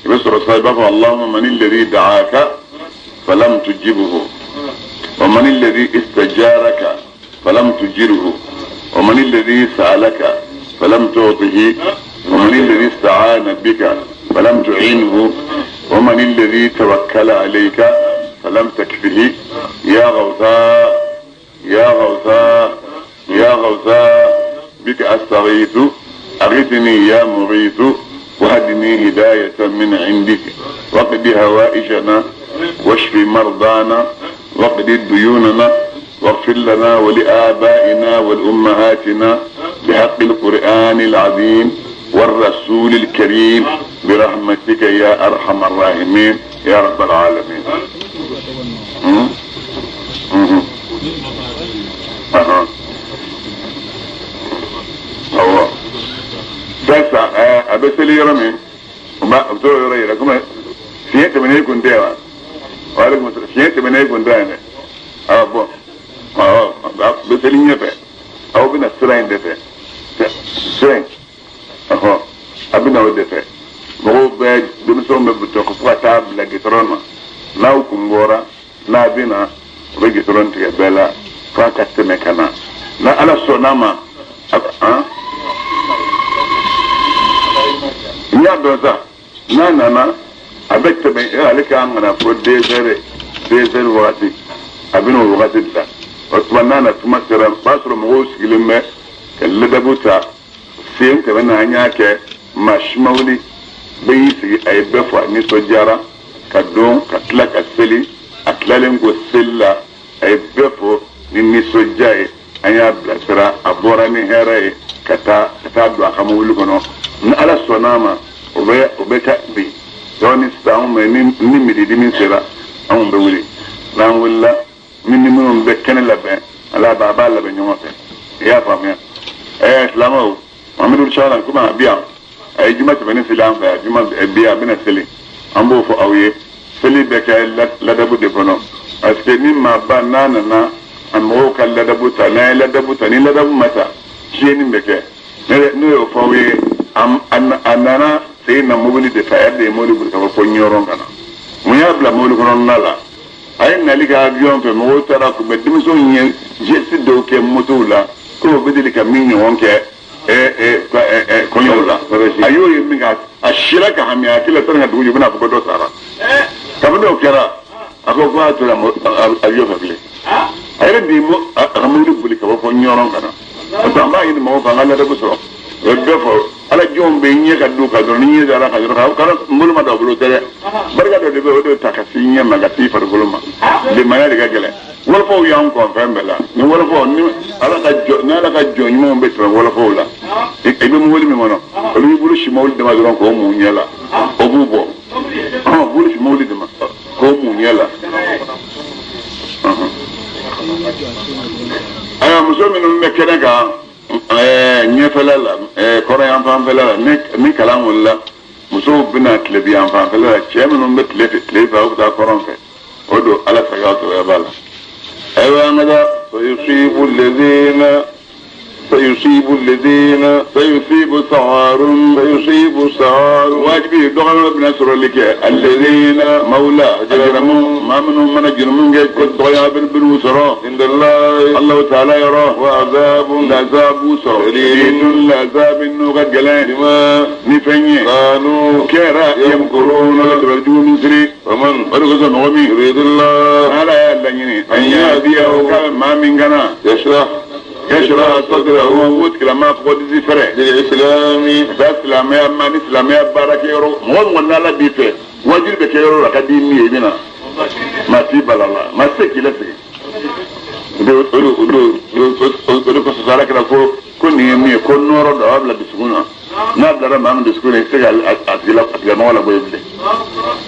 i bɛ sɔrɔ sa, i b'a fɔ: Allahumma man alladhi da'aka falam tujibhu wa man alladhi istajaraka falam tujirhu wa man alladhi sa'alaka falam tu'tihi wa man alladhi ista'ana bika falam tu'inhu wa man alladhi tawakkala alayka falam takfihi ya ghawtha ya ghawtha ya ghawtha bika astaghithu. أغثني يا مغيث وهدني هداية من عندك واقض هوائجنا واشف مرضانا واقض ديوننا واغفر لنا ولآبائنا ولأمهاتنا بحق القرآن العظيم والرسول الكريم برحمتك يا أرحم الراحمين يا رب العالمين. Awɔ, sisan a bɛ seli yɔrɔ min, o b'a o bɛ t'o yɔrɔ yira komi fiɲɛ tɛmɛnen kun tɛ wa? Wa aleykum salaam. Fiɲɛ tɛmɛnen kun tɛ yan dɛ. Awɔ, bɔn, awɔ, a bɛ seli ɲɛfɛ, aw bɛna sira in de fɛ, sira in, ɔhɔ, a bɛna o de fɛ. Mɔgɔw bɛ, denmisɛnw bɛ tɔ fo ka taa bila gitɔrɔn na. N'aw kun bɔra n'a bɛna, o bɛ gitɔrɔn tigɛ bɛɛ la f'a ka tɛmɛ ka na. N'a Ala sɔnn'a ma, an n y'a dɔn sa, n'a nana a bɛ tɛmɛ ale k'an kana fo 2 heures wagati, a bɛna o wagati de la. O tuma n'a na tuma sera, o b'a sɔrɔ mɔgɔw sigilen bɛ ka ladabu ta. Sen tɛmɛ na, an y'a kɛ, maa si ma wuli, bɛɛ y'i sigi, a ye bɛɛ fɔ, a nisɔndiyara ka don ka tila ka seli. A tilalen ko seli la, a ye bɛɛ fɔ ni nisɔndiya ye. An y'a bilasira, a bɔra ni hɛrɛ ye ka taa don a ka mobili kɔnɔ. Ni Ala sɔnn'a ma, o bɛ taa bi dɔɔni. Sisan anw bɛ ni midi dimi sera, anw bɛ wuli. N'an wulila, min ni minnu bɛ kɛnɛ labɛn, ala b'a b'a labɛn ɲɔgɔn fɛ. I y'a faamuya? Silamɛw, Mamadu Sala, komi a bi yan, a ye juma tɛmɛnen seli an fɛ yan, juma bi a bɛna seli. An b'o fɔ aw ye, seli bɛ kɛ ladabu de kɔnɔ, parce que ni maaba n'a nana, a mɔgɔw ka ladabu ta. N'an ye ladabu ta, ni ladabu ma ta, tiɲɛni bɛ kɛ. N'o y'o fɔ aw ye, a nana sen na mobili de fɛ, a yɛrɛ de ye mobili boli ka bɔ fo Ɲɔrɔn ka na. Mun y'a bila mobili kɔnɔna la? A ye nali kɛ avion fɛ, mɔgɔw taara kunbɛn, denmisɛnw ye geste dɔw kɛ motow la ko o bɛ deli ka min ɲɔgɔn kɛ kɔɲɔw la. A y'o ye min kɛ, a sira ka hami, a hakili la sani ka dugu jɛ, u bɛna fɔ ko dɔ sara. Kabini o kɛra, a ko k'a tora avion fɛ bilen. A yɛrɛ de ye a ka mobili boli ka bɔ fɔ Ɲɔrɔn ka na, parce que an b'a ɲini mɔgɔw fɛ, an ka ladabu sɔrɔ. O ye bɛɛ fɔ, ala jɔnw bɛ ɲɛ ka d'u kan dɔrɔn. Ni ɲɛ dara kan dɔrɔn, kana n bolo ma da o bolo tɛ dɛ. Barika dɔ de bɛ yen, o de ta ka se ɲɛ ma, ka se i farikolo ma. Limaniya de ka gɛlɛn. Wɔlɔfɔw y'an kɔn fɛn bɛɛ la. Ni wɔlɔfɔw ni ala ka jɔ, ni ala ka jɔn ɲumanw bɛ tɛmɛ wɔlɔfɔw la, i bɛ mobili min kɔnɔ, olu b'i bolo si mobili dama dɔrɔn k'o mun ɲɛ la, o b'u bɔ. Ɔn, bolo si mobili dama k'o mun ɲɛ la. Ayiwa, muso minnu bɛ kɛnɛ kan ɲɛfɛla la, kɔrɔ yan fanfɛla la, ni kalan wulila, musow bɛna tilebi yan fanfɛla la. Cɛ minnu bɛ tile fɛ, tile fɛ, aw bɛ taa kɔrɔn fɛ. O don ala sago tɔgɔya b'a la. Ayiwa, an ka taa. سيصيب الذين سيصيب الذين سيصيب صغار. سيصيب صغار. Wajibi dɔgɔyɔrɔ bɛna sɔrɔli kɛ. الذين مولى أجرموا, maa minnu mana jurumu kɛ, ko dɔgɔya bɛ bɛn'u sɔrɔ. عند الله. Allahu taala yɔrɔ. وعذاب. Lazabu sɔrɔ. شديد, lazabi n'u ka gɛlɛn. بما Ni fɛn ye. كانوا kɛra يمكرون, dabali jugu min siri. ومن O de kosɔn, mɔgɔ min يريد الله ala y'a laɲini أن يهديه, k'a bɛ maa min kana يشرح يشرح صدره, o tigilama kɔgɔ disi fɛrɛ للإسلام. Ka taa silamɛya ma, ni silamɛya baara kɛ yɔrɔ, mɔgɔ mɔgɔ n'ala b'i fɛ, wajuli bɛ kɛ yɔrɔ la ka di min ye, i bɛ na, maa t'i bala la, maa tɛ se k'i lasigi. O de kosɔn ala kɛra ko nin ye min ye, ko nɔrɔ dɔ a b'a bila dusukun na. N'a bilara maa min dusukun na, i tɛ se ka a tigila a tigilamɔgɔ labɔ yen bilen.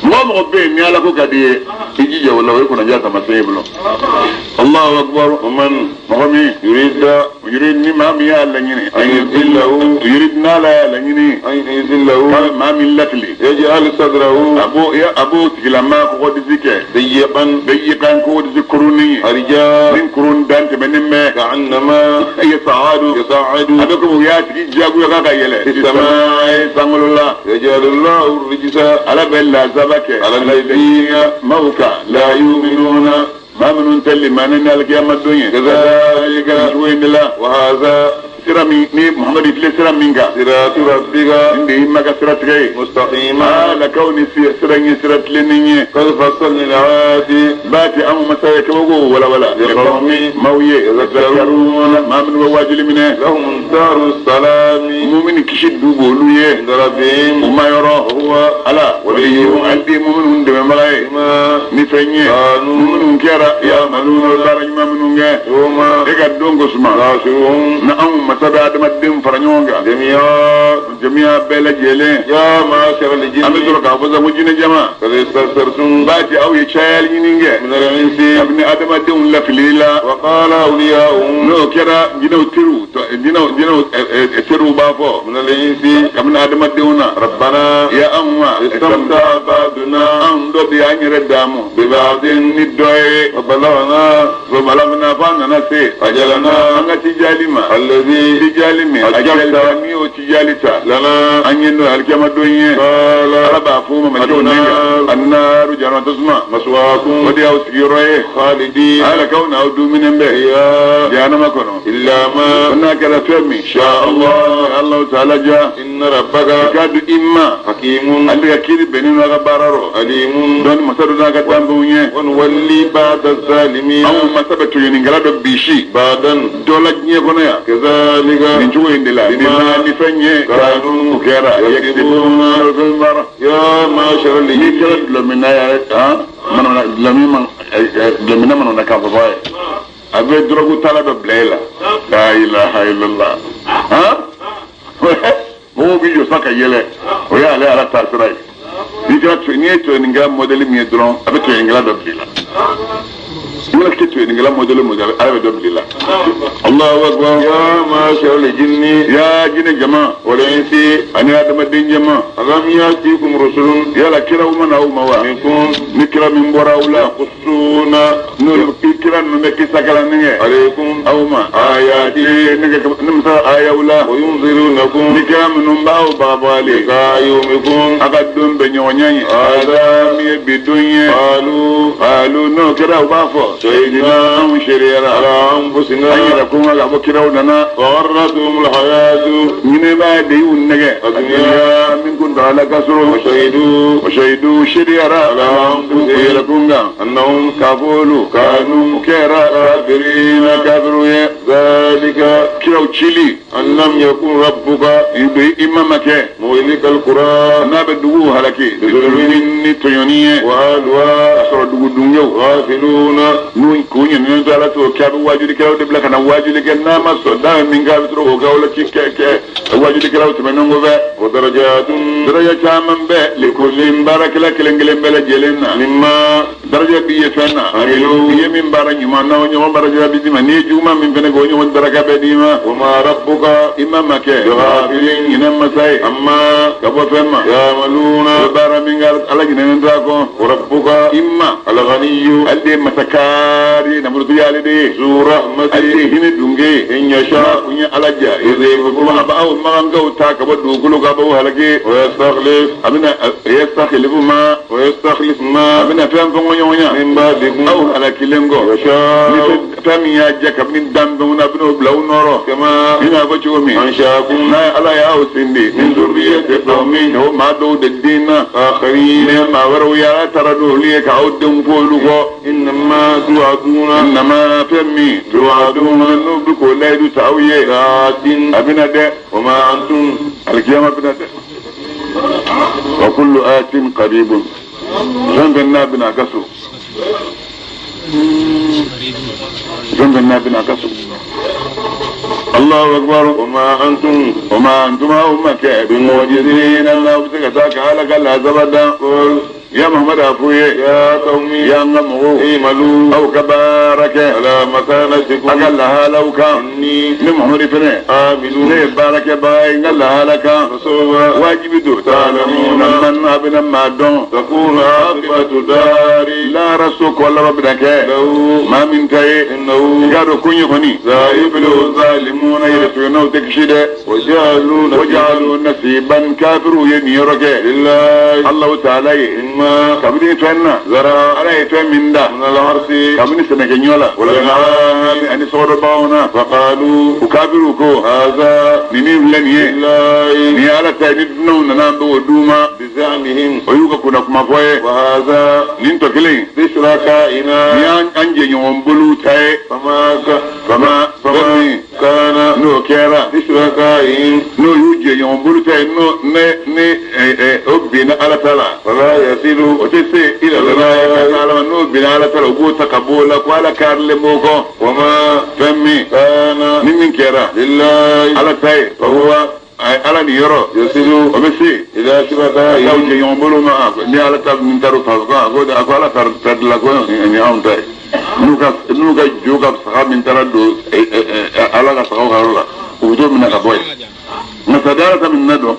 Mɔgɔ mɔgɔ bɛ yen ni ala ko ka di ye, i jija o la, o ye kunnaja taamasiyɛn ye bolo. Allahu akbar. ومن Mɔgɔ min يريد يريد, ni maa min y'a laɲini أن يذله يريد, n'ala y'a laɲini أن يذله k'a bɛ maa min lafili يجعل صدره a b'o tigilama kɔgɔ disi kɛ ضيقا ضيقا, kɔgɔ disi kurunin ye حرجا ni kurun dan tɛmɛnen bɛ كأنما يصعد يصعد a bɛ komi u y'a tigi diyagoya k'a ka yɛlɛ في السماء. Sankolo la. يجعل الله الرجس Ala bɛ lazaba kɛ على الذين maaw kan لا يؤمنون. Maa minnu tɛ limani ni alikiyama don ye. كذلك. Cogo in de la. وهذا Sira min ni Muhamadu filɛ sira min kan, صراط ربك nin de y'i ma ka sira tigɛ ye. مستقيما. Ala kaw ni sira in ye sira tilennen ye. قد فصلنا الآيات Baati, anw masa ye kabako walawala لقوم maaw ye يذكرون. Maa minnu bɛ. wajuli minɛ. لهم دار السلام Mumini kisi du b'olu ye. عند ربهم U ma yɔrɔ. وهو Ala waliyuhum ale de ye muminu dɛmɛbaga ye. بما Ni fɛn ye. كانوا Minnu kɛra ya'maluna baara ɲuman minnu kɛ. يوم E ka don ko suma. نحشرهم Na anw masa bɛ adamadenw fara ɲɔgɔn kan. جميعا Jamiya bɛɛ lajɛlen. يا معشر An bɛ الجن sɔrɔ k'a fɔ sa ko jinɛ jama. قد استكثرتم B'a di aw ye cayali ɲini kɛ. من الإنس Kabini adamadenw lafilili la. وقال أولياؤهم N'o kɛra jinɛw teriw jinɛw teriw b'a fɔ. من الإنس Kabini adamadenw na. ربنا Ya anw ma. استمتع بعضنا Anw dɔ de y'an yɛrɛ daamu. ببعض Ni dɔ ye. وبلغنا Balamina f'an nana se. أجلنا An ka tijali ma. الذي Tijali min. Ajalta. Ajalta n'i y'o tijali ta. لنا An ye n'o ye alikiyama don ye. قال Ala b'a f'o ma malikɛw ne kan. Annaaru jahanama tasuma. O مثواكم de y'aw sigiyɔrɔ ye. خالدين Ala k'aw n'aw dumuni bɛɛ. فيها Jahanama kɔnɔ. إلا ما Ko n'a kɛra fɛn min. شاء الله Alahu taala ja. إن ربك I k'a dɔn i ma. حكيم Ale ka kiiri bɛnnen n'a ka baara rɔ. عليم Dɔnni masa dɔ n'a ka danfɛnw ye. ونولي بعد الظالمين Anw masa bɛ tɔɲɔnikɛla dɔ bisi. بعدا Dɔ la diɲɛ kɔnɔ yan. كذلك Nin cogo in de la. Nin ma ni fɛn ye. كانوا O kɛra. يكسبون Fɛn baara. يا معشر N'i الجن kɛra dulɔminna yɛrɛ han manamana dulɔmin man dulɔminna manamana k'a fɔ f'a ye. A bɛ dɔrɔgu tala dɔ bila e la. La ilaha illallah. Han? Mɔgɔw b'i jɔ sa ka yɛlɛ. O y'ale Ala taasira ye. N'i kɛra n'i ye tɔɲɔnikɛla mɔdɛli min ye dɔrɔn a bɛ tɔɲɔnikɛla dɔ bila i la. I mana kɛ tɔɲɔnikɛla mɔdɛli o mɔdɛli Ala bɛ dɔ bila i la. Allahu akbar. يا معشر الجن Ya jinɛ jama والإنس ani adamaden jama. ألم يأتيكم رسل Yala kiraw ma na aw ma wa? منكم Ni kira min bɔra aw la. يقصون N'olu kira ninnu bɛ kisa kalan kɛ. عليكم Aw ma. آياتي Ne kɛ ne musa ayaw la. وينذرونكم Ni kira minnu b'aw bagabagali. لقاء يومكم A ka don bɛ ɲɔgɔn ɲɛ ye. هذا Min ye bi don ye. قالوا Alu n'o kɛra u b'a fɔ. شهدنا Anw seereyara. على An أنفسنا yɛrɛ ko ka fɔ kiraw nana. وغرتهم الحياة Ɲinɛbaa de y'u nɛgɛ. الدنيا Min kun t'a la ka sɔrɔ. وشهدوا O seyidu seereyara. على U yɛrɛ أنفسهم kun kan. أنهم K'a fɔ olu. كانوا Kɛra kafirina kafiru ye. ذلك Kiraw cili. أن لم يكن ربك I bɛ i ma ma kɛ. مهلك القرى N'a bɛ dugu halaki. Ni tɔɲɔni ye. وأهلها Sɔrɔ dugu dungew. غافلون N'u k'u ɲininen to Ala t'o kɛ a bɛ wajulikɛlaw de bila ka na wajuli kɛ n'a ma sɔn n'a ye min kɛ a bɛ sɔrɔ k'o kɛ o la ci kɛ kɛ wajulikɛlaw tɛmɛnen kɔfɛ. ودرجات Daraja caman bɛ lekɔli baarakɛla kelen kelen bɛɛ lajɛlen na. مما Daraja b'i ye fɛn na. Amilu. I ye min baara ɲuman na o ɲɔgɔn daraja bɛ d'i ma n'i ye juguman min fɛnɛ kɛ o ɲɔgɔn daraka bɛ d'i ma. وما ربك I ma ma kɛ. بغافل Ɲinɛ masa ye. عما Ka bɔ fɛn ma. يعملون O bɛ baara min kɛ Ala ɲinɛnen t'a kɔ. وربك I ma. الغني Ale de ye masakaari ye nafolotigi y'ale de ye. ذو Ale de رحمة ye hinɛ dunge ye. إن N'a يشاء kun ye Ala ja. يذهبكم A b'aw magankaw ta ka bɔ dugukolo kan a b'aw halaki. ويستخلف A bɛna yastakhlifu ma. ويستخلف A ما bɛna fɛn fɛn ɲɔgɔn ɲa. من بعدكم Aw halakilen kɔ. Ni يشاء fɛn min y'a jɛ kabini danfɛnw na a bɛn'o bila aw nɔrɔ. كما I n'a fɔ cogo min. أنشأكم N'a ye Ala y'aw sen de. من ذرية قوم O maa dɔw de den na. آخرين Ni maa wɛrɛw ye Ala taara n'olu ye k'aw denw fɔ olu kɔ. إنما توعدون Nama fɛn min. توعدون N'u bɛ k'o layidu ta aw ye. لآت A bɛna dɛ. وما أنتم Alikiyama bɛna dɛ. Wa kullu atin qaribun. Fɛn fɛn n'a bɛna a ka so. Fɛn fɛn n'a bɛna a ka so. Allahu akbar. وما أنتم O ma antuma aw ma kɛ bi mu'jizina n'aw bɛ se ka taa ka Ala ka lazaba dan. قل Ya Muhammad a f'u ye. يا قوم Ya n ka mɔgɔw. اعملوا Aw ka baara kɛ. على A ka مكانتكم lahalaw kan. إني Ne Muhammad fɛnɛ. عامل Ne ye baarakɛbaga ye n ka lahala kan. فسوف Wajibi don. تعلمون Man a bɛna maa dɔn. تكون عاقبة دار Lahara so kɔ laban bɛna kɛ. له Maa min ta ye. I إنه k'a dɔn ko ɲɛ kɔni. لا يفلح Zalimuna yɛrɛ tɔɲɔnaw tɛ kisi dɛ. وجعلوا نصيبا Wajalu nasiban kafiru ye nin yɔrɔ kɛ. لله Allahu ta'ala ye. مما Kabini fɛn na. زرع Ala ye fɛn min da. من الحرث Kabini sɛnɛkɛɲɔ la. والأنعام Ani sɔgɔdɔbaganw na. فقالوا U kafiru ko. هذا Nin min filɛ nin ye. لله Nin ye Ala ta ye ni dunanw nana an bɛ o d'u ma. بزعمهم O y'u ka kunna kuma fɔ ye. وهذا Nin tɔ kelen in. Nin لشركائنا y'an an jɛɲɔgɔn bolow ta ye. فما Fama فما fɛn min كان N'o kɛra, لشركائهم n'o y'u jɛɲɔgɔn bolo ta ye, n'o ne ne o binna Ala ta la, فلا يصل o tɛ se إلى ka taa Ala ma. N'o binna Ala ta la, u b'o ta ka bɔ o la ko Ala karilen b'o kɔ. وما Fɛn min كان ni min kɛra لله Ala ta ye, فهو Ala nin yɔrɔ, يصل o bɛ se إلى ka taa u شركائهم. jɛɲɔgɔn bolo ma. Ni Ala ta min taara o fa ko Ala ta dilan ko nin y'anw ta ye. N'u ka jo ka saga min taara don Ala ka sagaw ka yɔrɔ la, u bɛ t'o minɛ ka bɔ yen. Nka sadi Ala ta min na dɔn,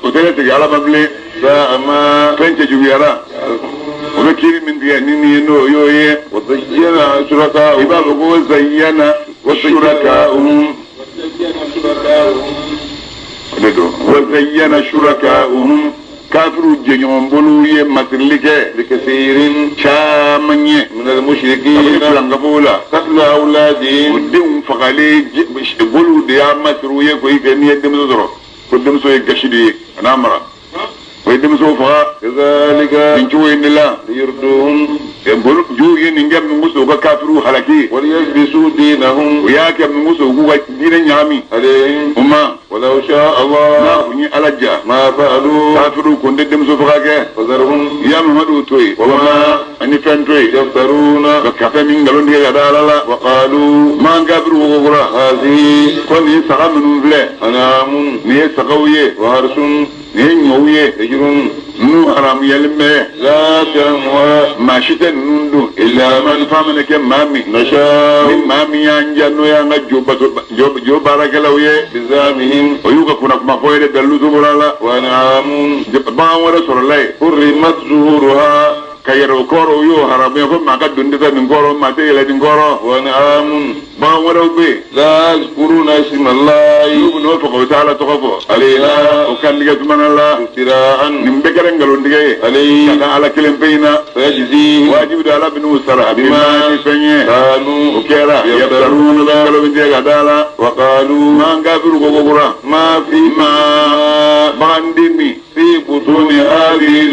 o tɛ ne segin Ala ma bilen. ساء ما Fɛn cɛjuguyara, o bɛ kiiri min tigɛ ni nin ye, n'o y'o ye. وزين I شركاؤهم b'a fɔ ko زين شركاؤهم, o de don. وزين شركاؤهم, kafiru jɛɲɔgɔn bolow ye masirili kɛ لكثير caman ye من kabini المشركين filankafow la قتل u أولادهم. denw fagalen, bolow de y'a masiriw ye ko i kɛ n'i ye denmuso sɔrɔ, ko denmuso ye gasi de ye, a n'a mara, o ye denmuso faga. كذلك Nin cogo in de la, ليردوهم bolo juw ye nin kɛ min kosɔn, u ka kafiruw halaki. وليلبسوا دينهم U y'a kɛ min kosɔn, u k'u ka diinɛ ɲagami عليهم o ma. ولو شاء N'a الله kun ye Ala ja, ما فعلوا kafiruw kun tɛ denmuso faga kɛ. فذرهم Ya Muhamadu, to yen, وما ani fɛn to yen يفترون. ka fɛn min nkalon tigɛ ka da Ala la. وقالوا Man kafiruw ko kura هذه ko nin saga minnu filɛ, أنعام nin ye sagaw ye, وحرث nin ye ɲɔw ye, حجر ninnu haramuyalen bɛ. لا يطعمها Maa si tɛ ninnu dun إلا من, fa mana kɛ maa min نشاء ni maa min y'an ja, n'o y'an ka jo bato, jo baarakɛlaw ye. بزعمهم. O y'u ka kunna kuma fɔ ye dɛ, dalilu bɔra la. وأنعام Bagan wɛrɛ sɔrɔla yen حرمت ظهورها ka yɛrɛ o kɔrɔ, o y'o haramuya ko maa ka don tɛ taa nin kɔrɔ, maa tɛ yɛlɛ nin kɔrɔ. وأنعام Bagan wɛrɛw bɛ yen لا يذكرون اسم الله n'u bɛ n'o faga, u tɛ Ala tɔgɔ fɔ عليها o kantigɛ tumana la. افتراء Nin bɛɛ kɛra nkalontigɛ ye ka عليه da Ala kelen pe in na. فيجزيهم Wajibi don, Ala bɛn'u sara بما ni fɛn ye كانوا o kɛra يفترون, nkalon min tigɛ ka da la. وقالوا Man kafiru ko kura ما في ma baganden min في بطون هذه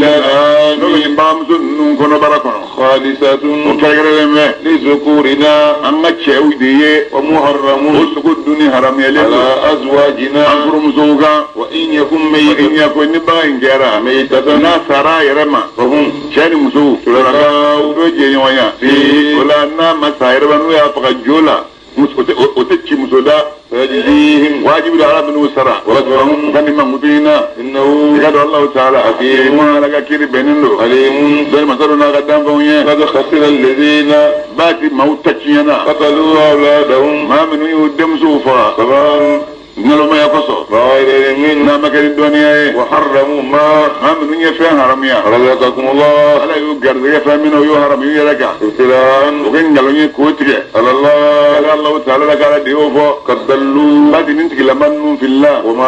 n'o bɛ الأنعام nin baganmuso ninnu kɔnɔbara kɔnɔ, خالصة o kɛrɛnkɛrɛnnen bɛ لذكورنا an ka cɛw de ye, o ومحرم sogo dunni haramuyalen على don an أزواجنا furumusow kan. وإن يكن I ميتا ɲɛ ko ni bagan in kɛra ميتة n'a sara a yɛrɛ ma, فهم cɛ ni muso شركاء u bɛ jɛɲɔgɔnya فيه o la. N'a ma sa a yɛrɛ ma, n'u y'a faga jo la, o tɛ ci muso da. فيجزيهم Wajibi don, Ala bɛn'u sara وأجرهم u ka nin mankutu in na. إنه I ka dɔn Alahu taala حكيم ma Ala ka kiiri bɛnnen don عليم. dɔnni masa dɔ n'a ka danfɛnw ye. قد خسر الذين Baati maaw ta tiɲɛna قتلوا أولادهم maa minnu y'u denmusow faga سبعا nalomaya kosɔn بغير علم n'a ma kɛ ni dɔnniya ye. وحرموا ما Maa minnu ye fɛn haramuya رزقكم الله Ala y'u garisɛgɛ fɛn min na, u y'o haramu y'u yɛrɛ kan افتراء o kɛ nkalon ye k'o tigɛ على الله. Ala Alahu taala la k'Ala de y'o fɔ. قد ضلوا Baati nin tigilama ninnu filila وما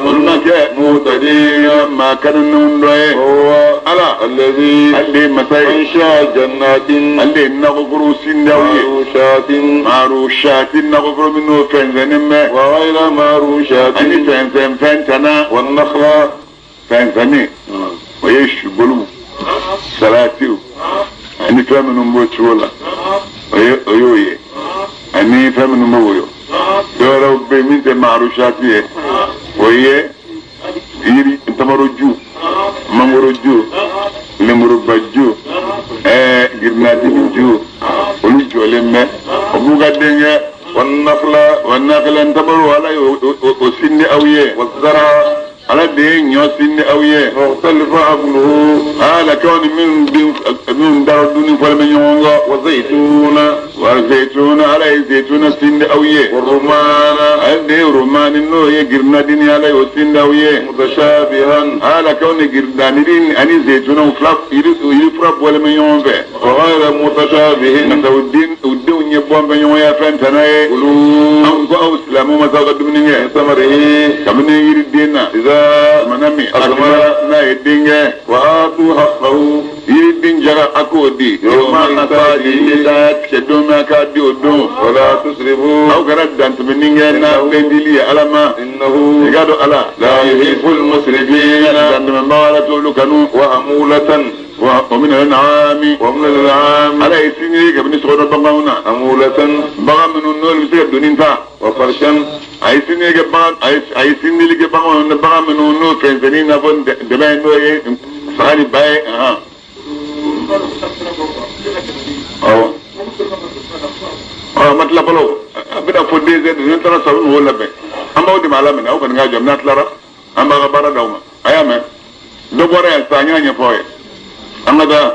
olu ma كانوا kɛ مهتدين. maa kanunenw dɔ ye. وهو Ala الذي ale de ye masa ye, أنشأ جنات ale de ye nakɔforo sindaw ye معروشات معروشات, nakɔforo min n'o fɛnsɛnnen bɛ وغير معروشات ani fɛnsɛn fɛn tana. والنخل Fɛnsɛnni, o ye suboluw, salatiw ani fɛn minnu b'o cogo la, o ye o y'o ye, ani fɛn minnu bɛ woyo. Dɔwɛrɛw bɛ yen min tɛ معروشات ye, o ye yiri tamaroju, mangoroju, lenburubaju, girinatigi ju, olu jɔlen bɛ, o b'u ka denkɛ. والنخل والنخل, tamaro, Ala ye o sindi aw ye. والزرع Ala de ye ɲɔ sindi aw ye مختلف أكله ala kɛw ni minnu den minnu dara dunni fɔlen bɛ ɲɔgɔn kɔ. والزيتون والزيتون, Ala ye zeytuna sindi aw ye. والرمان Ale de ye romani, n'o ye girinadini, Ala y'o sindi aw ye. متشابها Ala kɛw ni girinadini ani zeytunaw fila yiri fura bɔlen bɛ ɲɔgɔn fɛ وغير متشابه. Nka u den u denw ye bɔn bɛ ɲɔgɔnya fɛn tana ye. كلوا Anw ko aw silamɛw ma s'aw ka dumuni kɛ من ثمره kabini yiriden na إذا mana min أثمر n'a ye den kɛ. وآتوا حقه Yiriden jaga, a k'o di يوم حصاده tigɛ don min, a k'a di o don. ولا تسرفوا Aw kana dantɛmɛni kɛ n'a fɛn dili ye Ala ma. إنه I ka dɔn Ala لا يحب المسرفين dantɛmɛbaga, Ala t'olu kanu. وحمولة. Wa min al-an'ami. Wa min al-an'ami. Ala ye sinji kabini sokɔnɔ baganw na. Hamulatan. Bagan minnu n'olu bɛ se ka doni ta. Wa farshan. A ye sinji kɛ bagan a ye sinjili kɛ baganw na bagan minnu n'o fɛnsɛnni i n'a fɔ dɛbɛ n'o ye saga ni ba ye. Awɔ. Ɔ ma tila fɔlɔ a bɛna fɔ 2 heures ne taara sɔrɔ mɔgɔw labɛn an b'aw dɛmɛ a la minɛ aw kɔni ka jɔ n'a tilara an b'a ka baara d'aw ma a y'a mɛn dɔ bɔra yan sisan an y'a ɲɛfɔ aw ye an ka taa.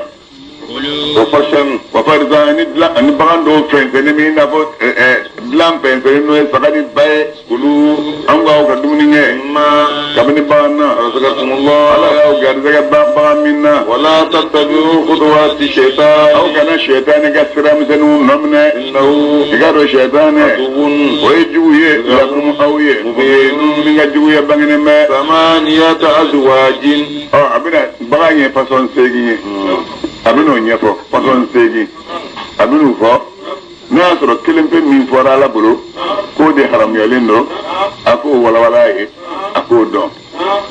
Wa farshan. Wa farshan ani dilan ani bagan dɔw fɛnsɛnni min i n'a fɔ dilan fɛnsɛnni n'o ye saga ni ba ye. Kulu. An ko aw ka dumuni kɛ. Mimma. Kabini bagan na. Razaqakumullah. Ala y'aw garisɛgɛ bagan min na. Wala tattabi'u khutuwati shaytan. Aw kana sɛtanɛ ka sira misɛnninw nɔ minɛ. Innahu. I k'a dɔn sɛtanɛ. Aduwwun. O ye jugu ye lakum aw ye. Mubinun. Min ka juguya bangenen bɛ. Thamaniyata azwajin. Ɔ a bɛna bagan ye façon 8 ye. A bɛn'o ɲɛfɔ façon 8 a bɛn'o fɔ n'a y'a sɔrɔ kelen pe min fɔra Ala bolo k'o de haramuyalen don a k'o walawala ye a k'o dɔn.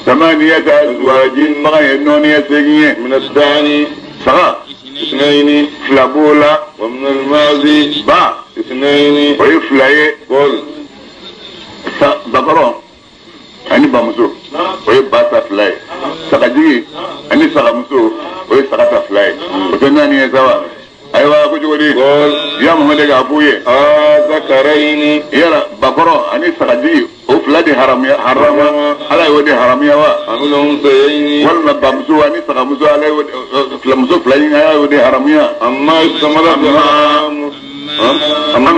Thamaniyata azwajin bagan ye nɔɔniya 8 ye. Min ad-da'ni. Saga. Isnayni. 2 b'o la. Wa min al-ma'zi. Ba. Isnayni. O ye 2 ye. Qul. Bakɔrɔ ani bamuso o ye ba ta 2 ye. Sagajigi ani sagamuso o ye saga ta 2 ye. O tɛ 4 ye sa wa? Ayiwa ko cogo di? Ya Muhamadu k'a f'u ye. Zakarayni. Yala bakɔrɔ ani sagajigi o 2 de haramuya harama Ala y'o de haramuya wa? Amil unsayayni. Walima bamuso ani sagamuso Ala y'o muso 2 in Ala y'o de haramuya. Amma istamalat Amma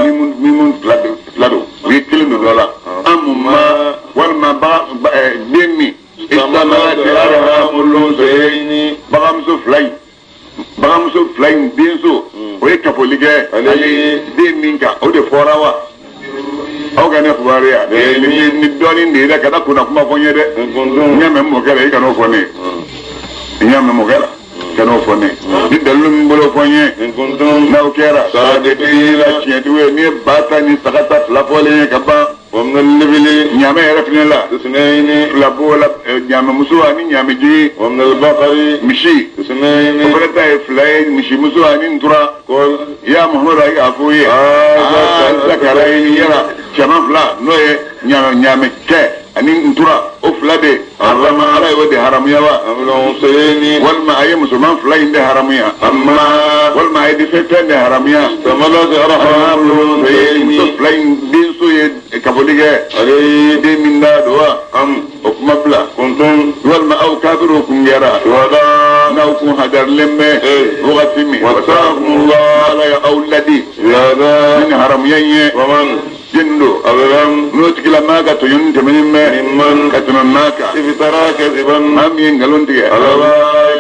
min 2 don u ye 1 don dɔ la. Amma walima den min. Istamalat arhamul unsayayni. Baganmuso 2 in. Baganmuso 2 in denso o ye kafoli kɛ ale den min kan o de fɔra wa? Aw ka ne kibaruya ni dɔɔnin de ye dɛ ka kunna kuma fɔ n ye dɛ. N y'a mɛn mɔkɛ la i kan'o fɔ ne ye. N y'a mɛn mɔkɛ la kan'o fɔ ne ye. Ni dalilu min bolo fɔ n ye. N'aw kɛra. Sadiqina tiɲɛtigiw ye n'i ye ba ta ni saga ta 2 fɔlen ye ka ban. Wa min al-ibli. Ɲaamɛ yɛrɛ fana la. Isnayni. 2 b'o la ɲaamɛmuso ani ɲaamɛjigi. Wa min al-baqari. Misi. Isnayni. O fana ta ye 2 ye misimuso ani ntura. Qul. Ya Muhamadu a y'a f'u ye. Zakarayni yala cɛman 2 n'o ye ɲaamɛkɛ ani ntura o 2 de harama Ala y'o de haramuya wa? Amil unsayayni. Walima a ye musoman 2 in de haramuya. Amma. Walima a ye dɛsɛ fɛn de haramuya. Istamalat arhamul unsayayni. Muso 2 in denso ye kafoli kɛ. Alayhi. Den min da don wa? Am. O kuma bila. Kuntum. Walima aw kafiriw kun kɛra. Shuhada. N'aw kun hadarilen bɛ. Wagati min. Wasaakumullah. Ala ye aw ladi. Shuhada. Ni haramuya in ye. Waman. Jɛnni don. Azlam. N'o tigilamaa ka tɔɲɔni tɛmɛnen bɛ. Mimman. Ka tɛmɛ maa kan. Iftara kadhiban. Maa min ye nkalon tigɛ. Ala.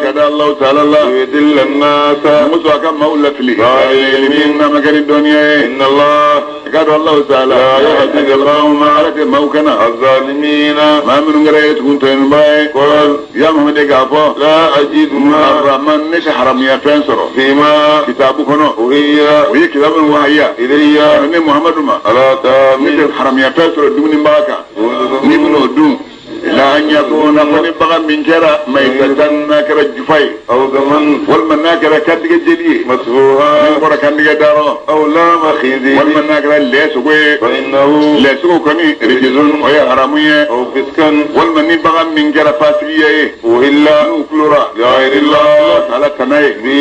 Ka da Alahu taala la. Yudilla an-nasa. Muso a ka maaw lafili. Bi min n'a ma kɛ ni dɔnniya ye. Inna Allah. I k'a dɔn Alahu taala. La yahdi al-qawma. Ala tɛ maaw kana. Az-zalimina. Maa minnu kɛra ye tugun tɔɲɔnibaa ye. Qul. Ya Muhamadu k'a fɔ. La ajidu ma. Muharraman ne tɛ haramuya fɛn sɔrɔ. Fima. Kitabu kɔnɔ. Uhiya. O ye kitabu min wahayiya. Ilayya. Ne Muhamadu ma. Ala Ne tɛ haramuya fɛn sɔrɔ dumunibaga kan. N'i bɛn'o dun. La an yakuna fo ni bagan min kɛra mayitatan n'a kɛra jufa ye. Aw daman. Walima n'a kɛra kantigɛ jeli ye. Masfuha. Min bɔra kantigɛ dayɔrɔ. Aw lama khinzir. Walima n'a kɛra lɛ sogo ye. Fa innahu. Lɛ sogo kɔni rijzun o ye haramu ye. Aw fiskan. Walima ni bagan min kɛra fasigiya ye. Uhilla. N'u kulora. Li ghayrillah. Ala tana ye. Bi.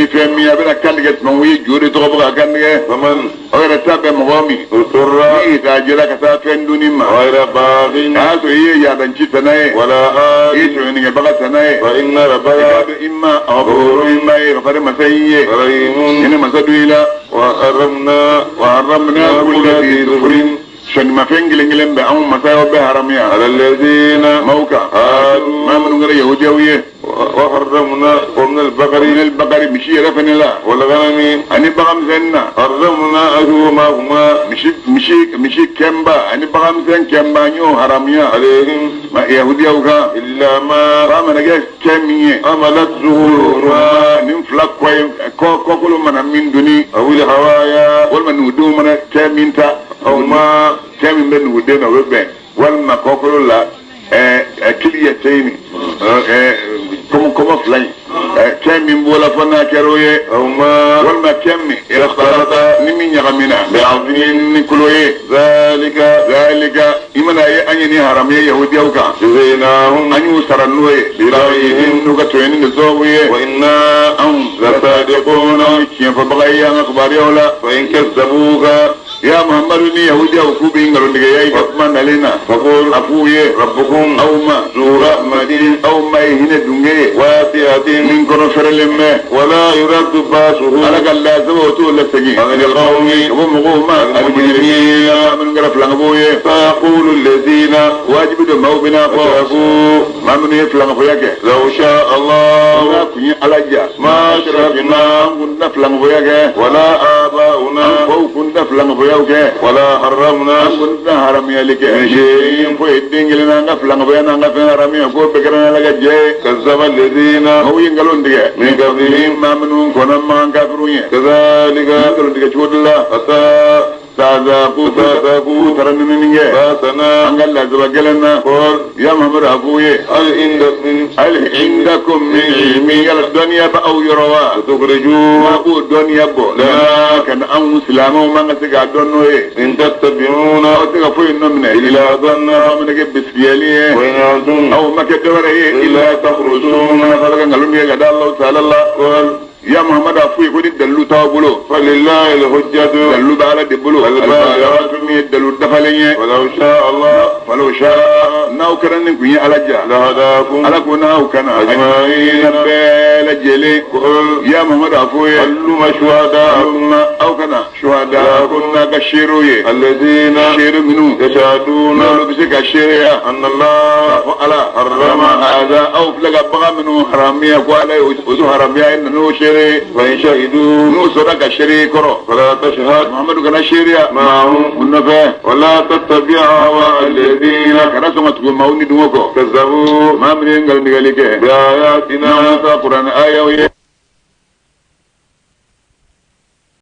Ni fɛn min ye a bɛna kantigɛ tuma o ye jo de tɔgɔ fɔ ka kantigɛ. Faman. O yɛrɛ ta bɛ mɔgɔ min. Uturra. N'i tajɛra ka taa fɛn dunni ma. Ghayra baghin. A y'a sɔrɔ i ye yaadanci tana ye. Wala I ye aadin. tɔɲɔnikɛbaga tana ye. Fa inna I k'a rabbaka. dɔn i ma ghafurun i ma ye ghafari masa in ye. Rahimun. Hinɛ masa don i la. Wa harramna. Wa harramna kulla dhi dhufrin. Sɔnimafɛn kelen kelen bɛ anw masa y'aw bɛɛ haramuya. Ala alladhina. Maaw kan. Haadu. Maa minnu kɛra yahudiyaw ye. Wa harramna wa min al-baqari. Min al-baqari misi yɛrɛ fɛnɛ la. Wal ghanami. Ani baganmisɛnnin na. Harramna ashumahuma. Misi kɛnba ani baganmisɛn kɛnba n y'o haramuya. Alayhim. Yahudiyaw kan. Illa ma. Fa mana kɛ kɛ min ye. Amalat zuhuruhuma. Nin fila kɔ ye kɔkolo mana min doni. Aw al-hawaya. Walima nugudenw mana kɛ min ta. Aw ma. Kɛ min bɛ nuguden na o bɛ bɛn. Walima kɔkolo la kili yɛ cɛ ɲini. Kɔmɔ fila in. Fɛn min b'o la fo n'a kɛra o ye. أو ما Walima fɛn min ikhtalata ni min ɲagamina. Bi ni kolo ye. ذلك Zalika i mana ye an ye ni haramu ye yahudiyaw kan. جزيناهم An y'u sara n'o ye. ببغيهم N'u ka tɔɲɔni de sababu ye. وإنا Anw لصادقون anw ye tiɲɛfɔbaga ye an ka kibaruyaw la. فإن كذبوك Ya Muhammadu ni yahudiyaw k'u bɛ nkalontigiya i ka kuma nalen na. فقل A f'u ye. ربكم Aw ma. ذو رحمة Aw ma ye hinɛ dunge ye. واسعة Min kɔnɔ fɛrɛlen bɛ. ولا يرد بأسه Ala ka lazabaw o t'o lasegin. عن القوم Ka bɔ mɔgɔw ma. المجرمين Minnu kɛra filankafow ye. فيقول الذين Wajibi don maaw bɛna fɔ. أشركوا Maa minnu ye filankafoya kɛ. لو شاء الله N'a kun ye Ala ja. ما أشركنا An kun tɛna filankafoya kɛ. ولا An آباؤنا faw kun tɛna filankafoyaw kɛ. ولا حرمنا An kun tɛna haramuyali kɛ. من شيء Foyi den kelen n'an ka filankafoya n'an ka fɛn haramuya k'o bɛɛ kɛra n'Ala ka jɛ ye. كذب الذين Maaw ye nkalon tigɛ. من قبلهم Maa minnu kɔnna man kafiriw ye. كذلك Nkalon tigɛ cogo dɔ la. أتى Saza k'u k'u taara nɛnɛni kɛ. بأسنا An ka lazaba gɛlɛn na. قل Ya Muhammadu a f'u ye. هل عندكم Hal indakum min ilmin yala dɔnniya bɛ aw yɔrɔ wa? تخرجون N'a b'o dɔnniya bɔ. لنا Ka na anw silamɛw man ka se k'a dɔn n'o ye. إن تتبعون Aw tɛ ka foyi nɔ minɛ. إلا ظنا Aw mana kɛ bisigiyali ye. وإن أنتم Aw ma kɛ dɔwɛrɛ ye. إلا تخرجون Ala ka nkalon tigɛ ka da Alahu taala la. قل Ya Muhammadu a f'u ye ko ni dalilu t'aw bolo. فلله الحجة Dalilu bɛ Ala de bolo. Al-baligha. Min ye dalilu dafalen ye. ولو شاء الله Falaw shaa n'aw kɛra ni kun ye Ala ja. لهداكم Ala ko n'aw kana. أجمعين. Bɛɛ lajɛlen. قل Ya Muhammadu a f'u ye. هلم شهداءكم Aluma aw kana. Shuhada ko n'a ka seerew ye. الذين Seere minnu. يشهدون N'olu bɛ se ka seereya. أن الله Ko Ala. حرم Hada aw filɛ ka bagan minnu haramuya ko Ala ye o haramuya ye nan'o seere. فإن شهدوا N'u sɔnna ka seere kɔrɔ. فلا تشهد Muhammadu kana seereya. معهم U nɔfɛ. ولا تتبع هوى الذين Kana sɔn ka tugu maaw ni dungo kɔ. كذبوا Maa minnu ye nkalontigɛli kɛ. بآياتنا N'an ka kuranɛ ayaw ye.